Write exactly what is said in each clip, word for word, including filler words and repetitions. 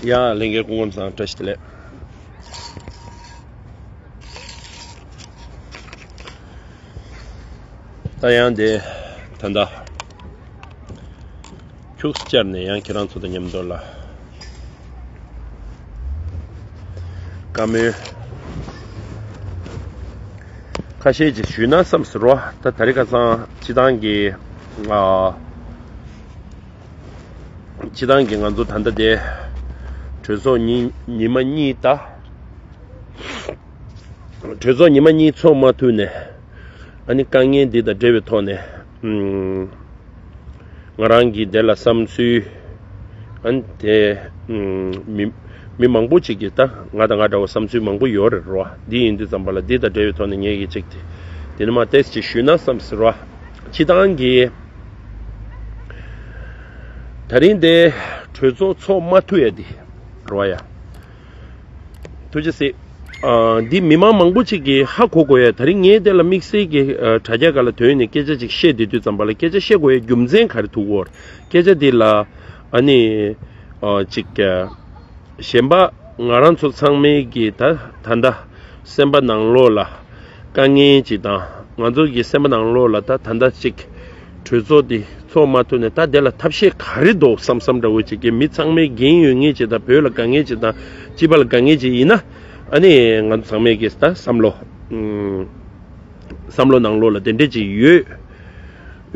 ཡ་ལྷན་རྒྱས་སྐུ་ཁམས་བཟང་། བཀྲ་ཤིས་བདེ་ལེགས། ད་ཡང་དེ་ད་ལྟ་ཁྱུགས་བཅར་ནས་ཡང་ཁྱེད་རང་ཚོ་དང་མཉམ་དུ་ལ་བཀའ་མོལ་ཁ་ཤས་ཅིག་ཞུས་ན་བསམ་ཟེར་བ། ད་ད་རེས་ཁ་སང་སྤྱི་བཏང་གི་ཨ་སྤྱི་བཏང་གི་ང་ཚོ་ད་ལྟ་དེ་གྲོས་ཚོགས་ཉི་ཉི་མ་གཉིས་ད། གྲོས་ཚོགས་ཉི་མ་གཉིས་ཚོགས་མ་ཐུབ་ནས། ཨ་ནི་དཀའ་ངལ་འདི་དང་འབྲེལ་བའི་ཐོག་ནས། ཨུམ། ང་རང་གིས་དེ་ལ་བསམ་ཚུལ། ཨ་ནི་དེ། ཨུམ། མི་མི་མང་པོ་ཅིག་གིས་ད་ང་དང་ང་འདྲ་བ་བསམ་ཚུལ་མང་པོ་ཡོད་རེད་རོ། འདི་ཡིན་དུས་ཙམ་པ་ལ་འདི་དང་འབྲེལ་བའི་ཐོག་ནས་ངས་ཀྱི་ཅིག་དེ་དེ་ནི་མ་ཏེས་ཅིག་ཞུས་ན་བསམ་ཟེར་བ། སྤྱི་བཏང་གི་ད་རིང་དེ་གྲོས་ཚོགས་ཚོགས་མ་ཐུབ་ཡ་འདི་རོ་ཡ། ཐུགས་རྗེ་གཟིགས། ཨ། འདི་མི་མང་མང་པོ་ཅིག་གིས་ཧ་གོ་དགོས་ཡ། ད་རིང་ངས་དེ་ལ་དམིགས་བསལ་གྱི་ཨ་དྲ་རྒྱ་སྒང་ལ་ཐོན་ནས་སྐད་ཆ་ཅིག་བཤད་བསྡད་དུས་ཙམ་པ་ལ་སྐད་ཆ་བཤད་དགོས་ཡ་རྒྱུ་མཚན་ག་རེ་ཐུག་གོ། སྐད་ཆ་འདི་ལ་ཨ་ནི་ཨ་ཅིག་ཨ་གཞན་པ་ང་རང་ཚོ་ཚང་མའི་གི་ད་ད་ལྟ་སེམས་པ་ནང་ལོགས་ལ་དཀའ་ངལ་ཅིག་དང་། ང་ཚོ་གི་སེམས་པ་ནང་ལོགས་ལ་ད་ད་ལྟ་ཅིག་གྲོས་ཚོགས་འདི་ཚོགས་མ་ཐུབ་ནས་ད་དེ་ལ་ཐབས་ཤེས་ག་རེ་འདུག་བསམ་བསམ་འདྲ་བོ་ཅིག་གི། མི་ཚང་མའི་འགན་ཡོད་མཁན་ཅིག་དང་། བོད་ལ་དཀའ་ངལ་ཅིག་དང་། སྤྱི་པ་ལ་དཀའ་ངལ་ཅིག་ཡིན་ན། ཨ་ནི་ང་ཚོ་ཚང་མའི་གི་ད་བསམ་བློ། ཨུམ། བསམ་བློ་ནང་ལོགས་ལ་དེ་འདྲས་ཅིག་ཡོད།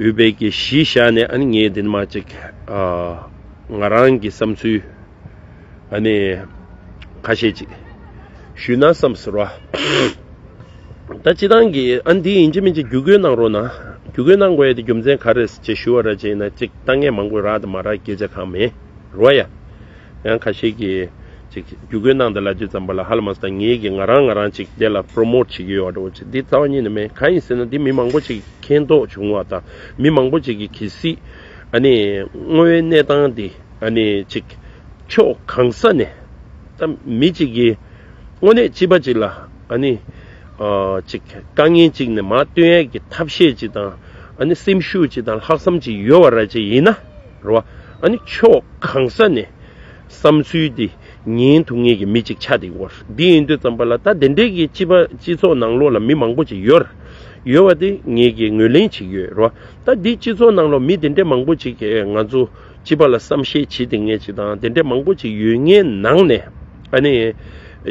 ཡོད་པའི་གི་གཞི་བཞག་ནས། ཨ་ནི་ངས་འདི་ནས་མར་ཅིག་ཨ་ང་རང་གི་བསམ་ཚུལ། ཨ་ནི་ཁ་ཤས་ཅིག་ཞུས་ན་བསམ་ཟེར་བ། ད་སྤྱི་བཏང་གི་ཨ་འདི་ཡིན་གཅིག་མིན་གཅིག་བརྒྱུད་སྐུལ་གནང་རོགས་གནང་། བརྒྱུད་སྐུལ་གནང་དགོས་ཡ་དེ་རྒྱུ་མཚན་ག་རེ་རེད་ཅེས་ཞུ་བ་ར་བྱས་ན། ཅིག་ལྟ་ངན་མང་པོ་རག་དང་མ་རག་སྐད་ཆ་གང་མེད་རོ་ཡ། ཡང་ཁ་ཤས་ཀྱིས་ཅིག་བརྒྱུད་སྐུལ་གནང་དང་ལབ་དུས་ཙམ་པ་ལ་ཧ་ལམ་ད་ངེད་ཀྱིས་ང་རང་ང་རང་ཅིག་དེ་ལ་པྲོ་མོཊ་བྱེད་ཀྱི་ཡོད་པ་འདྲ་བོ་ཅིག་འདི་རྩ་བ་ཉིད་ནས་མེད། གང་ཡིན་ཟེར་ན་འདི་མི་མང་པོ་ཅིག་མཁྱེན་རྟོགས་བྱུང་བ་དང་། མི་མང་པོ་ཅིག་གིས་གལ་སྲིད་ཨ་ནི་དངོས་ཡོད་གནས་སྟངས་འདི་ཨ་ནི་ཅིག་ཕྱོགས་གང་ས་ནས་ད་མི་གཅིག་གིས་དངོས་གནས་སྤྱི་པ་གཅིག་ལ་ཨ་ནི་ཨ་ཅིག་དཀའ་ངལ་གཅིག་ནས་མར་བཏོན་ཡས་ཀྱི་ཐབས་ཤེས་གཅིག་དང་། ཨ་ནི་སེམས་ཤུགས་གཅིག་དང་ལྷག་བསམ་གཅིག་ཡོད་པ་ར་ཅིག་ཡིན་ན་རེད་བ། ཨ་ནི་ཕྱོགས་གང་ས་ནས་བསམ་ཚུལ་འདི་ཉན་ཐུབ་མཁན་གྱི་མི་གཅིག་ཆགས་བསྡད་ཡོད་རེད། འདི་ཡིན་དུས་ཙམ་པ་ལ་ད་དེ་འདྲའི་གི་སྤྱི་པ་སྤྱི་ཚོགས་ནང་ལོགས་ལ་མི་མང་པོ་ཅིག་ཡོད་རེད། ཡོད་པ་དེ་ངེད་ཀྱིས་ངོས་ལེན་བྱེད་ཀྱི་ཡོད་རེད་བ། ད་འདི་སྤྱི་ཚོགས་ནང་ལོགས་མི་དེ་འདྲའི་མང་པོ་ཅིག་གིས་ང་ཚོ་སྤྱི་པ་ལ་བསམ་ཤེས་བྱེད་བསྡད་མཁན་ཅིག་དང་། དེ་འདྲའི་མང་པོ་ཅིག་ཡོད་མཁན་ནང་ནས་ཨ་ནི་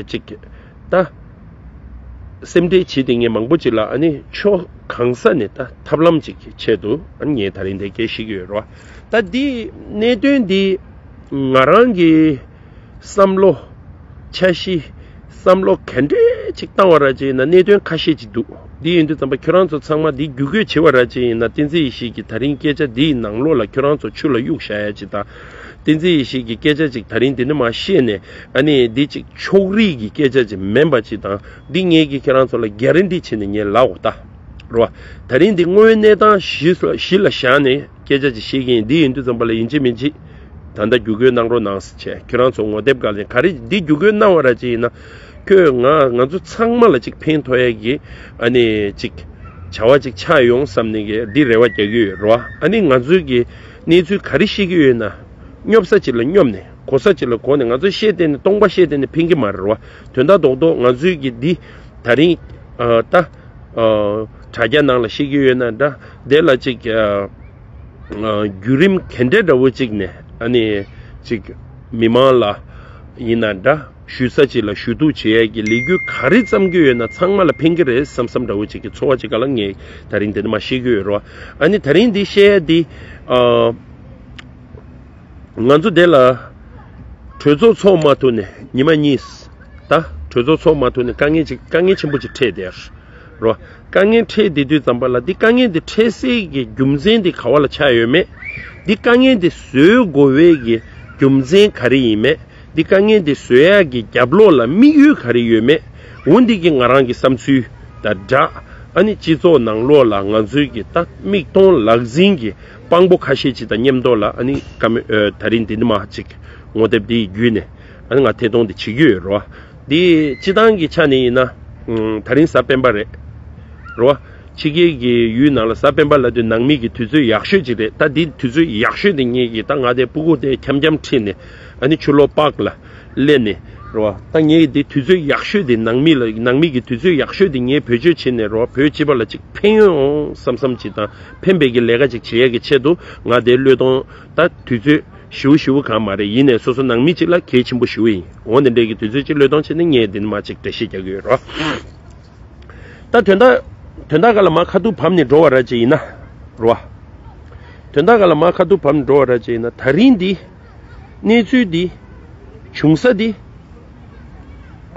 ཅིག་ད་སེམས་ཁྲལ་བྱེད་བསྡད་མཁན་མང་པོ་ཅིག་ལ་ཨ་ནི་ཕྱོགས་གང་ས་ནས་ད་ཐབས་ལམ་ཅིག་གི་ཆེད་དུ་ཨ་ནི་ངས་ད་རིང་འདིར་སྐད་བཤད་ཀྱི་ཡོད་རེད་བ། ད་འདི་གནད་དོན་འདི་ང་རང་གི་བསམ་བློ་འཆར་གཞི། བསམ་བློ་ག་འདྲས་ཅིག་བཏང་བ་ར་ཅིག་ཡིན་ན་གནད་དོན་ཁ་ཤས་ཅིག་འདུག་འདི་ཡིན་དུས་ཙམ་པ་ཁྱོད་རང་ཚོ་ཚང་མ་འདི་བརྒྱུད་སྐུལ་བྱེད་པ་ར་ཅིག་ཡིན་ན། བསྟན་འཛིན་ཡེ་ཤེས་ཀྱིས་ད་རིང་སྐད་ཆ་འདིའི་ནང་ལོགས་ལ་ཁྱོད་རང་ཚོ་ཆུ་ལ་གཡུག་བཞག་ཡ་ཅིག་དང་། བསྟན་འཛིན་ཡེ་ཤེས་ཀྱིས་སྐད་ཆ་ཅིག་ད་རིང་འདི་ནས་མར་བཤད་ནས་ཨ་ནི་འདི་ཅིག་ཕྱོགས་རིས་ཀྱི་སྐད་ཆ་ཅིག་མིན་པ་ཅིག་དང་། འདི་ངས་ཀྱིས་ཁྱེད་རང་ཚོ་ལ་གྷ་རན་ཊི་བྱས་ནས་ངས་ལབ་འོ་ད་རེད་བ། ད་རིང་འདི་དངོས་ཡོད་གནས་སྟངས་གཞི་ལ་གཞི་ལ་བཞག་ནས་སྐད་ཆ་ཅིག་བཤད་ཀྱི་ཡིན། འདི་ཡིན་དུས་ཙམ་པ་ལ་ཡིན་གཅིག་མིན་གཅིག་ད་ལྟ་བརྒྱུད་སྐུལ་གནང་རོགས་གནང་ཟེར་བྱས། ཁྱོད་རང་ཚོ་ངོ་དེབ་སྒང་ལ་ག་རེ་འདི་བརྒྱུད་སྐུལ་གནང་བ་ར་ཅིག་ཡིན་ན། ཁྱོད་ང་ང་ཚོ་ཚང་མ་ལ་ཅིག་ཕན་ཐོགས་ཡ་གི་ཨ་ནི་ཅིག་བྱ་བ་ཅིག་ཆགས་ཡོང་བསམ་ནས་གི་འདི་རེ་བ་རྒྱག་གི་ཡོད་རེད་བ། ཨ་ནི་ང་ཚོའི་གི་གནས་ཚུལ་ག་རེ་བཤད་ཀྱི་ཡོད་ན། སྙོབ་ས་ཅིག་ལ་སྙོབ་ནས། གོ་ས་ཅིག་ལ་གོ་ནས། ང་ཚོས་བཤད་བསྡད་ནས་སྟོང་པ་བཤད་བསྡད་ནས་ཕན་གྱི་མ་རེད་བ། དོན་དག་རྡོག་རྡོག་ང་ཚོའི་གི་འདི་ད་རིང་ཨ་ད་ཨ་དྲ་རྒྱ་ནང་ལ་བཤད་ཀྱི་ཡོད་ན་འདྲ། དེ་ལ་ཅིག་ཨ་ཨ་བརྒྱུད་རིམ་ག་འདྲ་འདྲ་བོ་ཅིག་ནས་ཨ་ནི་ཅིག་མི་མང་ལ་ཡིན་ན་འདྲ། ཞུ་ས་ཅིག་ལ་ཞུ་གཏུག་བྱེད་ཡས་ཀྱི་ལས་འགུལ་ག་རེ་བརྩམས་ཀྱི་ཡོད་ན་ཚང་མ་ལ་ཕན་གྱི་རེད་བསམ་བསམ་འདྲ་བོ་ཅིག་གི་ཚོར་བ་ཅིག་སྒང་ལ་ངས་ད་རིང་འདི་ནས་མར་བཤད་ཀྱི་ཡོད་རེད་བ། ཨ་ནི་ད་རིང་འདི་བཤད་ཡས་འདི་ཨ་ང་ཚོ་འདི་ལ་གྲོས་ཚོགས་ཚོགས་མ་ཐུབ་ནས་ཉི་མ་གཉིས། ད་གྲོས་ཚོགས་ཚོགས་མ་ཐུབ་ནས་དཀའ་ངལ་ཅིག་དཀའ་ངལ་ཆེན་པོ་ཅིག་འཕྲད་བསྡད་རེད་བ། དཀའ་ངལ་འཕྲད་བསྡད་དུས་ཙམ་པ་ལ་འདི་དཀའ་ངལ་འདི་འཕྲད་སའི་གི་རྒྱུ་མཚན་འདི་ག་བ་ལ་ཆགས་ཡོད་མེད། འདི་དཀའ་ངལ་འདི་བཟོ་དགོས་པའི་གི་རྒྱུ་མཚན་ག་རེ་ཡིན་མེད། འདི་དཀའ་ངལ་འདི་བཟོ་ཡག་གི་རྒྱབ་ལོགས་ལ་དམིགས་ཡུལ་ག་རེ་ཡོད་མེད། འོ་འདི་གི་ང་རང་གི་བསམ་ཚུལ་དང་སྦྲགས། ཨ་ནི་སྤྱི་ཚོགས་ནང་ལོགས་ལ་ང་ཚོའི་གི་ད་མིག་མཐོང་ལག་ཟིན་གི་དཔང་པོ་ཁ་ཤས་ཅིག་དང་མཉམ་དུ་ལ་ཨ་ནི་བཀའ་མོལ་ཨ་ད་རིང་འདི་འདི་མ་ཅིག་ངོ་དེབ་འདི་ཡི་བརྒྱུད་ནས་ཨ་ནི་ང་ཐད་གཏོང་འདི་བྱེད་ཀྱི་ཡོད་རེད་བ། འདི་སྤྱི་བཏང་གི་ཆ་ནས་ཡིན་ན་ཨུམ་ད་རིང་གཟའ་སྤེན་པ་རེད། རེད་བ། ཕྱི་རྒྱལ་གྱི་ཡུལ་ནང་ལ་གཟའ་སྤེན་པ་ལབ་དུས་ནང་མི་གི་དུས་ཚོད་ཡག་ཤོས་ཅིག་རེད། ད་འདི་དུས་ཚོད་ཡག་ཤོས་དེ་ངེད་ཀྱི་ད་ང་དེ་སྤུ་གུ་དེ་འཁྱམ་འཁྱམ་ཁྲིད་ནས་ཨ་ནི་ཆུ་ལོག་པག་ལ་སླེབས་ནས་རོ། ད་ངེད་ཀྱི་དེ་དུས་ཚོད་ཡག་ཤོས་དེ་ནང་མི་ལ་ནང་མི་གི་དུས་ཚོད་ཡག་ཤོས་དེ་ངས་བེད་སྤྱོད་བྱས་ནས་རོ། བོད་སྤྱི་པ་ལ་ཅིག་ཕན་ཡོང་བསམ་བསམ་ཅིག་དང་ཕན་པའི་གི་ལས་ཀ་ཅིག་བྱེད་ཡས་ཀྱི་ཆེད་དུ་ང་དེ་བློས་གཏོང་ད་དུས་ཚོད་ཞེ་པོ་ཞེ་པོ་གང་མ་རེད། ཡིན་ནས་སོ་སོ་ནང་མི་ཅིག་ལ་གལ་ཆེན་པོ་ཞེ་པོ་ཡིན། འོ་དེ་འདྲས་ཀྱི་དུས་ཚོད་ཅིག་བློས་གཏོང་བྱས་ནས་ངས་འདི་ནས་མར་ཅིག་འགྲེལ་བཤད་རྒྱག་གི་ཡོད་རོ། ད་དོན་དག་དོན་དག་ག་ལ་མར་ཁ་ཐུག་བབས་ནས་འགྲོ་བ་ར་ཅིག་ཡིན་ན་རོ། དོན་དག་ག་ལ་མར་ཁ་ཐུག་བབས་ནས་འགྲོ་བ་ར་ཅིག་ཡིན་ན། ད་རིང་འདི་གནས་ཚུལ་འདི་བྱུང་ས་འདི་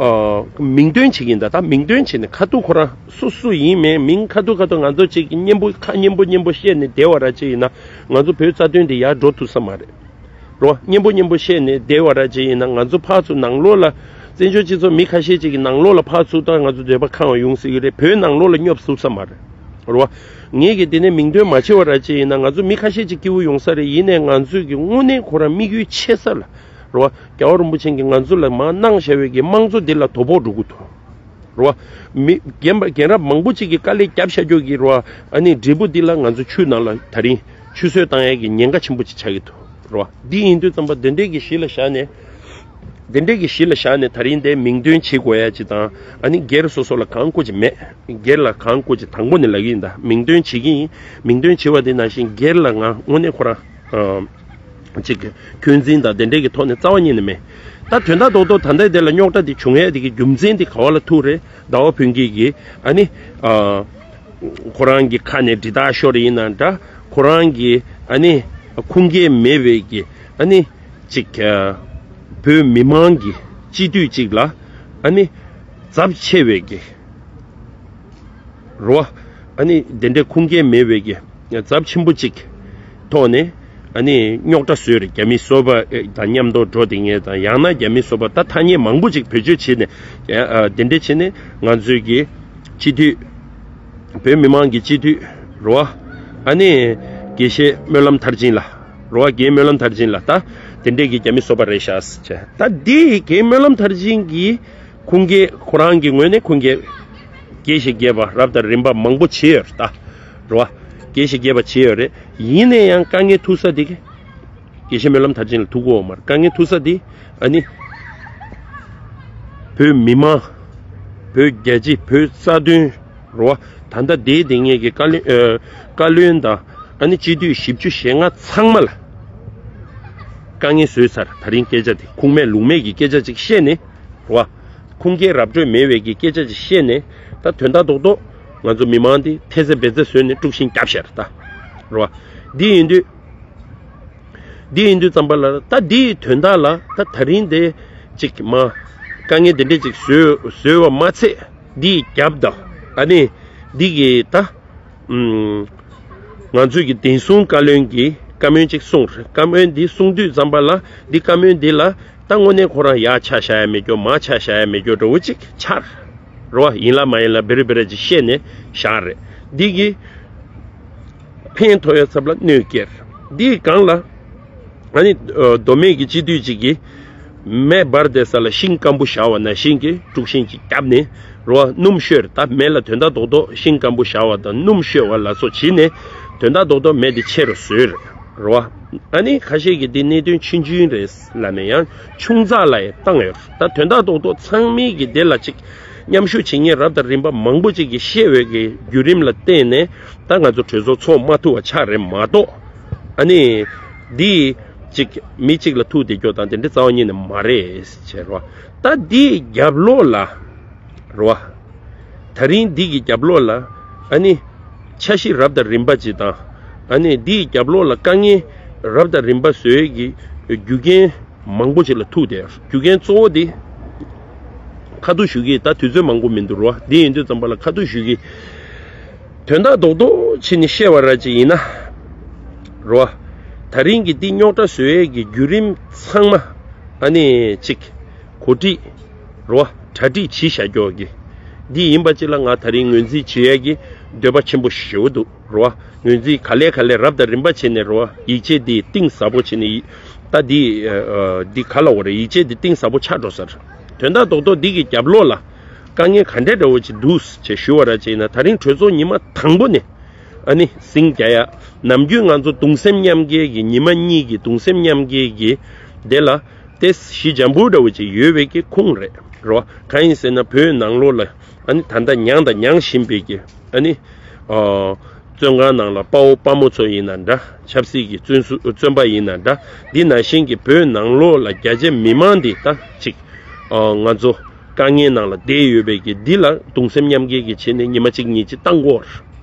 ཨ་མིང་འདོན་བྱེད་ཀྱིན་ད། ད་མིང་འདོན་བྱེད་ནས་ཁ་ཐུག་ཁོ་རང་སུ་སུ་ཡིན་མིན་མིང་ཁ་ཐུག་ཁ་ཐུག་ང་ཚོ་ཅིག་གི་སྙན་པོ་ཁ་སྙན་པོ་སྙན་པོ་བཤད་ནས་བསྡད་བ་ར་ཅིག་ཡིན་ན་ང་ཚོ་བོད་རྩ་དོན་འདི་ཡར་འགྲོ་ཐུབ་ས་མ་རེད། རོ། སྙན་པོ་སྙན་པོ་བཤད་ནས་བསྡད་བ་ར་ཅིག་ཡིན་ན་ང་ཚོ་ཕར་ཚུར་ནང་ལོགས་ལ་བཙན་བྱོལ་སྤྱི་ཚོགས་མི་ཁ་ཤས་ཅིག་གི་ནང་ལོགས་ལ་ཕར་ཚུར་ད་ང་ཚོ་འདོད་པ་ཁེངས་པ་ཡོང་སྲིད་ཀྱི་རེད། བོད་ནང་ལོགས་ལ་སྙོབ་ཐུབ་ས་མ་རེད། རོ། ངེད་ཀྱིས་དེ་ནས་མིང་འདོན་མ་བྱས་པ་ར་ཅིག་ཡིན་ན་ང་ཚོ་མི་ཁ་ཤས་ཅིག་སྐྱིད་པོ་ཡོང་ས་རེད། ཡིན་ནའི་ང་ཚོས་ཀྱི་དངོས་གནས་ཁོ་རང་དམིགས་ཡུལ་ཆེ་ས་ལ་རོ། རྒྱལ་བ་རིན་པོ་ཆེ་གིས་ང་ཚོ་ལ་མར་གནང་བཞག་པའི་གི་དམངས་གཙོ་འདི་ལ་དོ་ཕོག་འགྲོ་གི་འདུག་རོ། མི་རྒན་པ་རྒན་རབས་མང་པོ་ཅིག་གིས་དཀའ་ལས་བརྒྱབ་བཞག་རྒྱུ་གི་རོ། ཨ་ནི་འབྲས་བུ་འདི་ལ་ང་ཚོ་ཆུ་ནང་ལ་ད་རིང་ཆུ་གསོས་བཏང་ཡས་ཀྱི་ཉེན་ཁ་ཆེན་པོ་ཅིག་ཆགས་ཀྱི་འདུག་རོ། འདི་ཡིན་དུས་ཙམ་པ་འདི་འདྲས་ཀྱི་གཞི་ལ་བཞག་ནས་འདི་འདྲས་ཀྱི་གཞི་ལ་བཞག་ནས་ད་རིང་འདི་མིང་འདོན་བྱེད་དགོས་ཡ་ཅིག་དང་། ཨ་ནི་སྒེར་སོ་སོ་ལ་གང་དགོས་ཀྱི་མེད། སྒེར་ལ་གང་དགོས་ཀྱི་དང་པོ་ནས་ལབ་ཀྱི་ཡིན། ད་མིང་འདོན་བྱེད་ཀྱི་ཡིན། མིང་འདོན་བྱེད་པ་འདི་ནང་བཞིན་སྒེར་ལ་ང་དངོས་གནས་ཁོ་རང་ཅིག་འཁོན་འཛིན་དང་དེ་འདྲས་ཀྱི་ཐོག་ནས་རྩ་བ་ཉིད་ནས་མེད། ད་དོན་དག་རྡོག་རྡོག་ད་ལྟའི་དེ་ལ་རྙོག་དྲ་དེ་བྱུང་ཡས་དེ་གི་རྒྱུ་མཚན་དེ་ག་བ་ལ་ཐུག་རེད། ཟླ་བ་ཕུན་སྐྱིད་ཀྱིས་ཨ་ནི་ཨ་ཁོ་རང་གི་ཁ་ནས་འདྲི་རྟགས་ཤོར་ཡིན་ན་འདྲ། ཁོ་རང་གི་ཨ་ནི་ཁུངས་སྐྱེལ་མེད་པའི་གི་ཨ་ནི་ཅིག་ཨ་བོད་མི་མང་གི་སྤྱི་འཐུས་ཅིག་ལ་ཨ་ནི་ཚབས་ཆེ་བའི་གི་རོ། ཨ་ནི་དེ་འདྲའི་ཁུངས་སྐྱེལ་མེད་པའི་གི་ཚབས་ཆེན་པོ་ཅིག་ཐོག་ནས་ཨ་ནི་རྙོག་དྲ་བཟོས་རེད། རྒྱ་མི་སོ་པ་དང་མཉམ་དུ་འགྲོ་བསྡད་མཁན་དང་། ཡང་ན་རྒྱ་མི་སོ་པ་ད་ཐ་སྙད་མང་པོ་ཅིག་བེད་སྤྱོད་བྱས་ནས་ཨ་དེ་འདྲ་བྱས་ནས་ང་ཚོའི་གི་སྤྱི་འཐུས་བོད་མི་མང་གི་སྤྱི་འཐུས་རོ། ཨ་ནི་དགེ་བཤེས་སྨོན་ལམ་མཐར་ཕྱིན་ལགས་རོ། རྒན་སྨོན་ལམ་མཐར་ཕྱིན་ལགས་ད་དེ་འདྲའི་གི་རྒྱ་མི་སོ་པ་རེད་ཤག་ཟེར། ད་འདི་རྒན་སྨོན་ལམ་མཐར་ཕྱིན་གྱི་ཁུངས་སྐྱེལ་ཁོ་རང་གི་ངོས་ནས་ཁུངས་སྐྱེལ་རྒྱས་ཤིང་རྒྱས་པ་རབ་དང་རིམ་པ་མང་པོ་བྱས་ཡོད་རེད་ད། རེད་བ། རྒྱས་ཤིང་རྒྱས་པ་བྱས་ཡོད་རེད། ཡིན་ན་ཡང་དཀའ་ངལ་ཐུག་ས་དེ་དགེ་བཤེས་སྨོན་ལམ་མཐར་ཕྱིན་ལ་ཐུག་གི་ཡོད་མ་རེད། དཀའ་ངལ་ཐུག་ས་དེ་ཨ་ནི་བོད་མི་མང་། བོད་རྒྱ་ཆེ། བོད་རྩ་དོན་རེད་བ། ད་ལྟ་དེའི་དེ་ངེད་ཀྱི་བཀའ་བློན་ཨ་བཀའ་བློན་དང་ཨ་ནི་སྤྱི་འཐུས་བཞི་བཅུ་ཞེ་ལྔ་ཚང་མ་ལ་དཀའ་ངལ་བཟོས་ཚར། ད་རིང་སྐད་ཆ་དེ་ཁུངས་མེད་ལུང་མེད་ཀྱི་སྐད་ཆ་ཅིག་བཤད་ནས། རེད་བ། ཁུངས་སྐྱེལ་ར་སྤྲོད་མེད་པའི་གི་སྐད་ཆ་ཅིག་བཤད་ནས་ད་དོན་དག་རྡོག་རྡོག་ང་ཚོ་མི་མང་འདི་ཐེ་ཚེ་བེ་ཚེ་བཟོས་ནས་དཀྲུག་ཤིང་བརྒྱབ་ཤར་ད། རེད་བ། འདི་ཡིན་དུས། འདི་ཡིན་དུས་ཙམ་པ་ལ་ད་འདིའི་དོན་དག་ལ་ད་ད་རིང་དེ་ཅིག་མ་དཀའ་ངལ་འདི་འདྲས་ཅིག་བཟོས་བཟོས་བ་མ་ཚད་འདིའི་རྒྱབ་དང་ཨ་ནི་འདི་གི་ད། ང་ཚོས་ཀྱི་བདེན་སྲུང་བཀའ་བློན་གྱིས་བཀའ་མོལ་ཅིག་གསུངས་རེད། བཀའ་མོལ་འདི་གསུངས་དུས་ཙམ་པ་ལ་འདི་བཀའ་མོལ་འདི་ལ་ད་དངོས་གནས་ཁོ་རང་ཡར་ཆ་བཞག་ཡ་མེད་རྒྱུ་མར་ཆ་བཞག་ཡ་མེད་རྒྱུ་འདྲ་བོ་ཅིག་ཆགས་རེད་བ། ཡིན་ལ་མ་ཡིན་ལ་བེ་རི་བེ་རི་ཅིག་བཤད་ནས་བཞག་རེད། འདི་གིས་ཕན་ཐོགས་ཡ་ཚབ་ལ་གནོད་སྐྱེལ་རེད། འདིའི་སྒང་ལ་ཨ་ནི་མདོ་སྨད་ཀྱི་སྤྱི་འཐུས་ཅིག་གིས། མེ་འབར་བསྡད་ས་ལ་ཤིང་སྐམ་པོ་བཞར་བ་ནང་བཞིན་གྱི་དཀྲུག་ཤིང་ཅིག་བརྒྱབ་ནས་རེད་བ། སྣུམ་བཤོས་རེད། ད་མེ་ལ་དོན་དག་རྡོག་རྡོག་ཤིང་སྐམ་པོ་བཞར་བ་དང་སྣུམ་བཤོས་པ་ལ་སོགས་བྱས་ནས་དོན་དག་རྡོག་རྡོག་མེ་དེ་མཆེད་རུ་བཟོས་རེད་བ། ཨ་ནི་ཁ་ཤས་ཀྱིས་འདི་གནད་དོན་ཆུང་ཆུང་རེད་ལབ་ནས་ཡང་ཆུང་ཙག་ལ་ཡང་བཏང་ཡོད་རེད། ད་དོན་དག་རྡོག་རྡོག་ཚང་མས་ཀྱི་དེ་ལ་ཅིག་མཉམ་ཞུགས་བྱེད་མཁན་རབ་དང་རིམ་པ་མང་པོ་ཅིག་གིས་བཤད་འོས་ཀྱི་བརྒྱུད་རིམ་ལ་བརྟེན་ནས་ད་ང་ཚོ་གྲོས་ཚོགས་ཚོགས་མ་ཐུབ་པ་ཆགས་རེད་མ་གཏོགས། ཨ་ནི། འདི་གཅིག་མི་གཅིག་ལ་ཐུག་བསྡད་རྒྱུ་དང་དེ་འདྲ་རྩ་བ་ཉིད་ནས་མ་རེད་ཟེར་བ། ད་འདིའི་རྒྱབ་ལོགས་ལ་རེད་བ། ད་རིང་འདི་གི་རྒྱབ་ལོགས་ལ་ཨ་ནི་འཆར་གཞི་རབ་དང་རིམ་པ་ཅིག་དང་། ཨ་ནི་འདིའི་རྒྱབ་ལོགས་ལ་དཀའ་ངལ་རབ་དང་རིམ་པ་བཟོ་ཡས་ཀྱི་རྒྱུ་རྐྱེན་མང་པོ་ཅིག་ལ་ཐུག་བསྡད། རྒྱུ་རྐྱེན་གཙོ་བོ་འདི་ཁ་ཐུག་ཞུ་གི། ད་དུས་ཚོད་མང་པོ་མི་འདུག་རེད་བ། འདི་ཡིན་དུས་ཙམ་པ་ལ་ཁ་ཐུག་ཞུ་གི། དོན་དག་རྡོག་རྡོག་བྱས་ནས་བཤད་པ་ར་ཅིག་ཡིན་ན། རེད་བ། ད་རིང་གི་འདི་རྙོག་དྲ་བཟོ་ཡས་ཀྱི་བརྒྱུད་རིམ་ཚང་མ་ཨ་ནི་ཅིག་གོ་སྒྲིག་རེད་བ། གྲ་སྒྲིག་བྱས་བཞག་རྒྱུ་གི་འདི་ཡིན་པ་ཅིག་ལ་ང་ད་རིང་ངོས་འཛིན་བྱེད་ཡས་ཀྱི་འདོད་པ་ཆེན་པོ་ཞེ་པོ་འདུག་རེད་བ། ངོས་འཛིན་ག་ལེ་ག་ལེ་རབ་དང་རིམ་པ་བྱས་ནས་རེད་བ། ཡིག་ཆ་འདི་གཏིང་ཟབ་པོ་བྱས་ནས་ད་འདི་འདི་ག་ལ་འོ་རེད། ཡིག་ཆ་འདི་གཏིང་ཟབ་པོ་ཆགས་འགྲོ་ས་རེད། དོན་དག་རྡོག་རྡོག་འདི་གི་རྒྱབ་ལོགས་ལ། དཀའ་ངལ་ག་འདྲ་འདྲ་བོ་ཅིག་འདུག་ཅེས་ཞུ་བ་ར་ཅིག་ཡིན་ན། ད་རིང་གྲོས་ཚོགས་ཉི་མ་དང་པོ་ནས་ཨ་ནི་ཟིང་རྒྱག་ཡ། ནམ་རྒྱུན་ང་ཚོ་གདུང་སེམས་མཉམ་སྐྱེད་ཀྱི་ཉི་མ་གཉིས་ཀྱི་གདུང་སེམས་མཉམ་སྐྱེད་ཀྱི་དེ་ལ་ཏེ་ཞི་འཇམ་པོ་འདྲ་བོ་ཅིག་ཡོད་པའི་གི་ཁུངས་རེད་རོ། གང་ཡིན་ཟེར་ན་བོད་ནང་ལོགས་ལ་ཨ་ནི་ད་ལྟ་མྱངས་དང་མྱང་བཞིན་པའི་གི་ཨ་ནི་ཨ་བཙོན་ཁང་ནང་ལ་དཔའ་བོ་དཔའ་མོ་ཚོ་ཡིན་ན་འདྲ། ཆབ་སྲིད་ཀྱི་བཙོན་ཟུར་བཙོན་པ་ཡིན་ན་འདྲ། འདི་ནང་བཞིན་གྱི་བོད་ནང་ལོགས་ལ་རྒྱ་ཆེ་མི་མང་འདི་ད་ཅིག་ཨ་ང་ཚོ་དཀའ་ངལ་ནང་ལ་བསྡད་ཡོད་པའི་གི་འདི་ལ་གདུང་སེམས་མཉམ་སྐྱེད་ཀྱི་བྱས་ནས་ཉི་མ་གཅིག་གཉིས་ཅིག་བཏང་དགོས་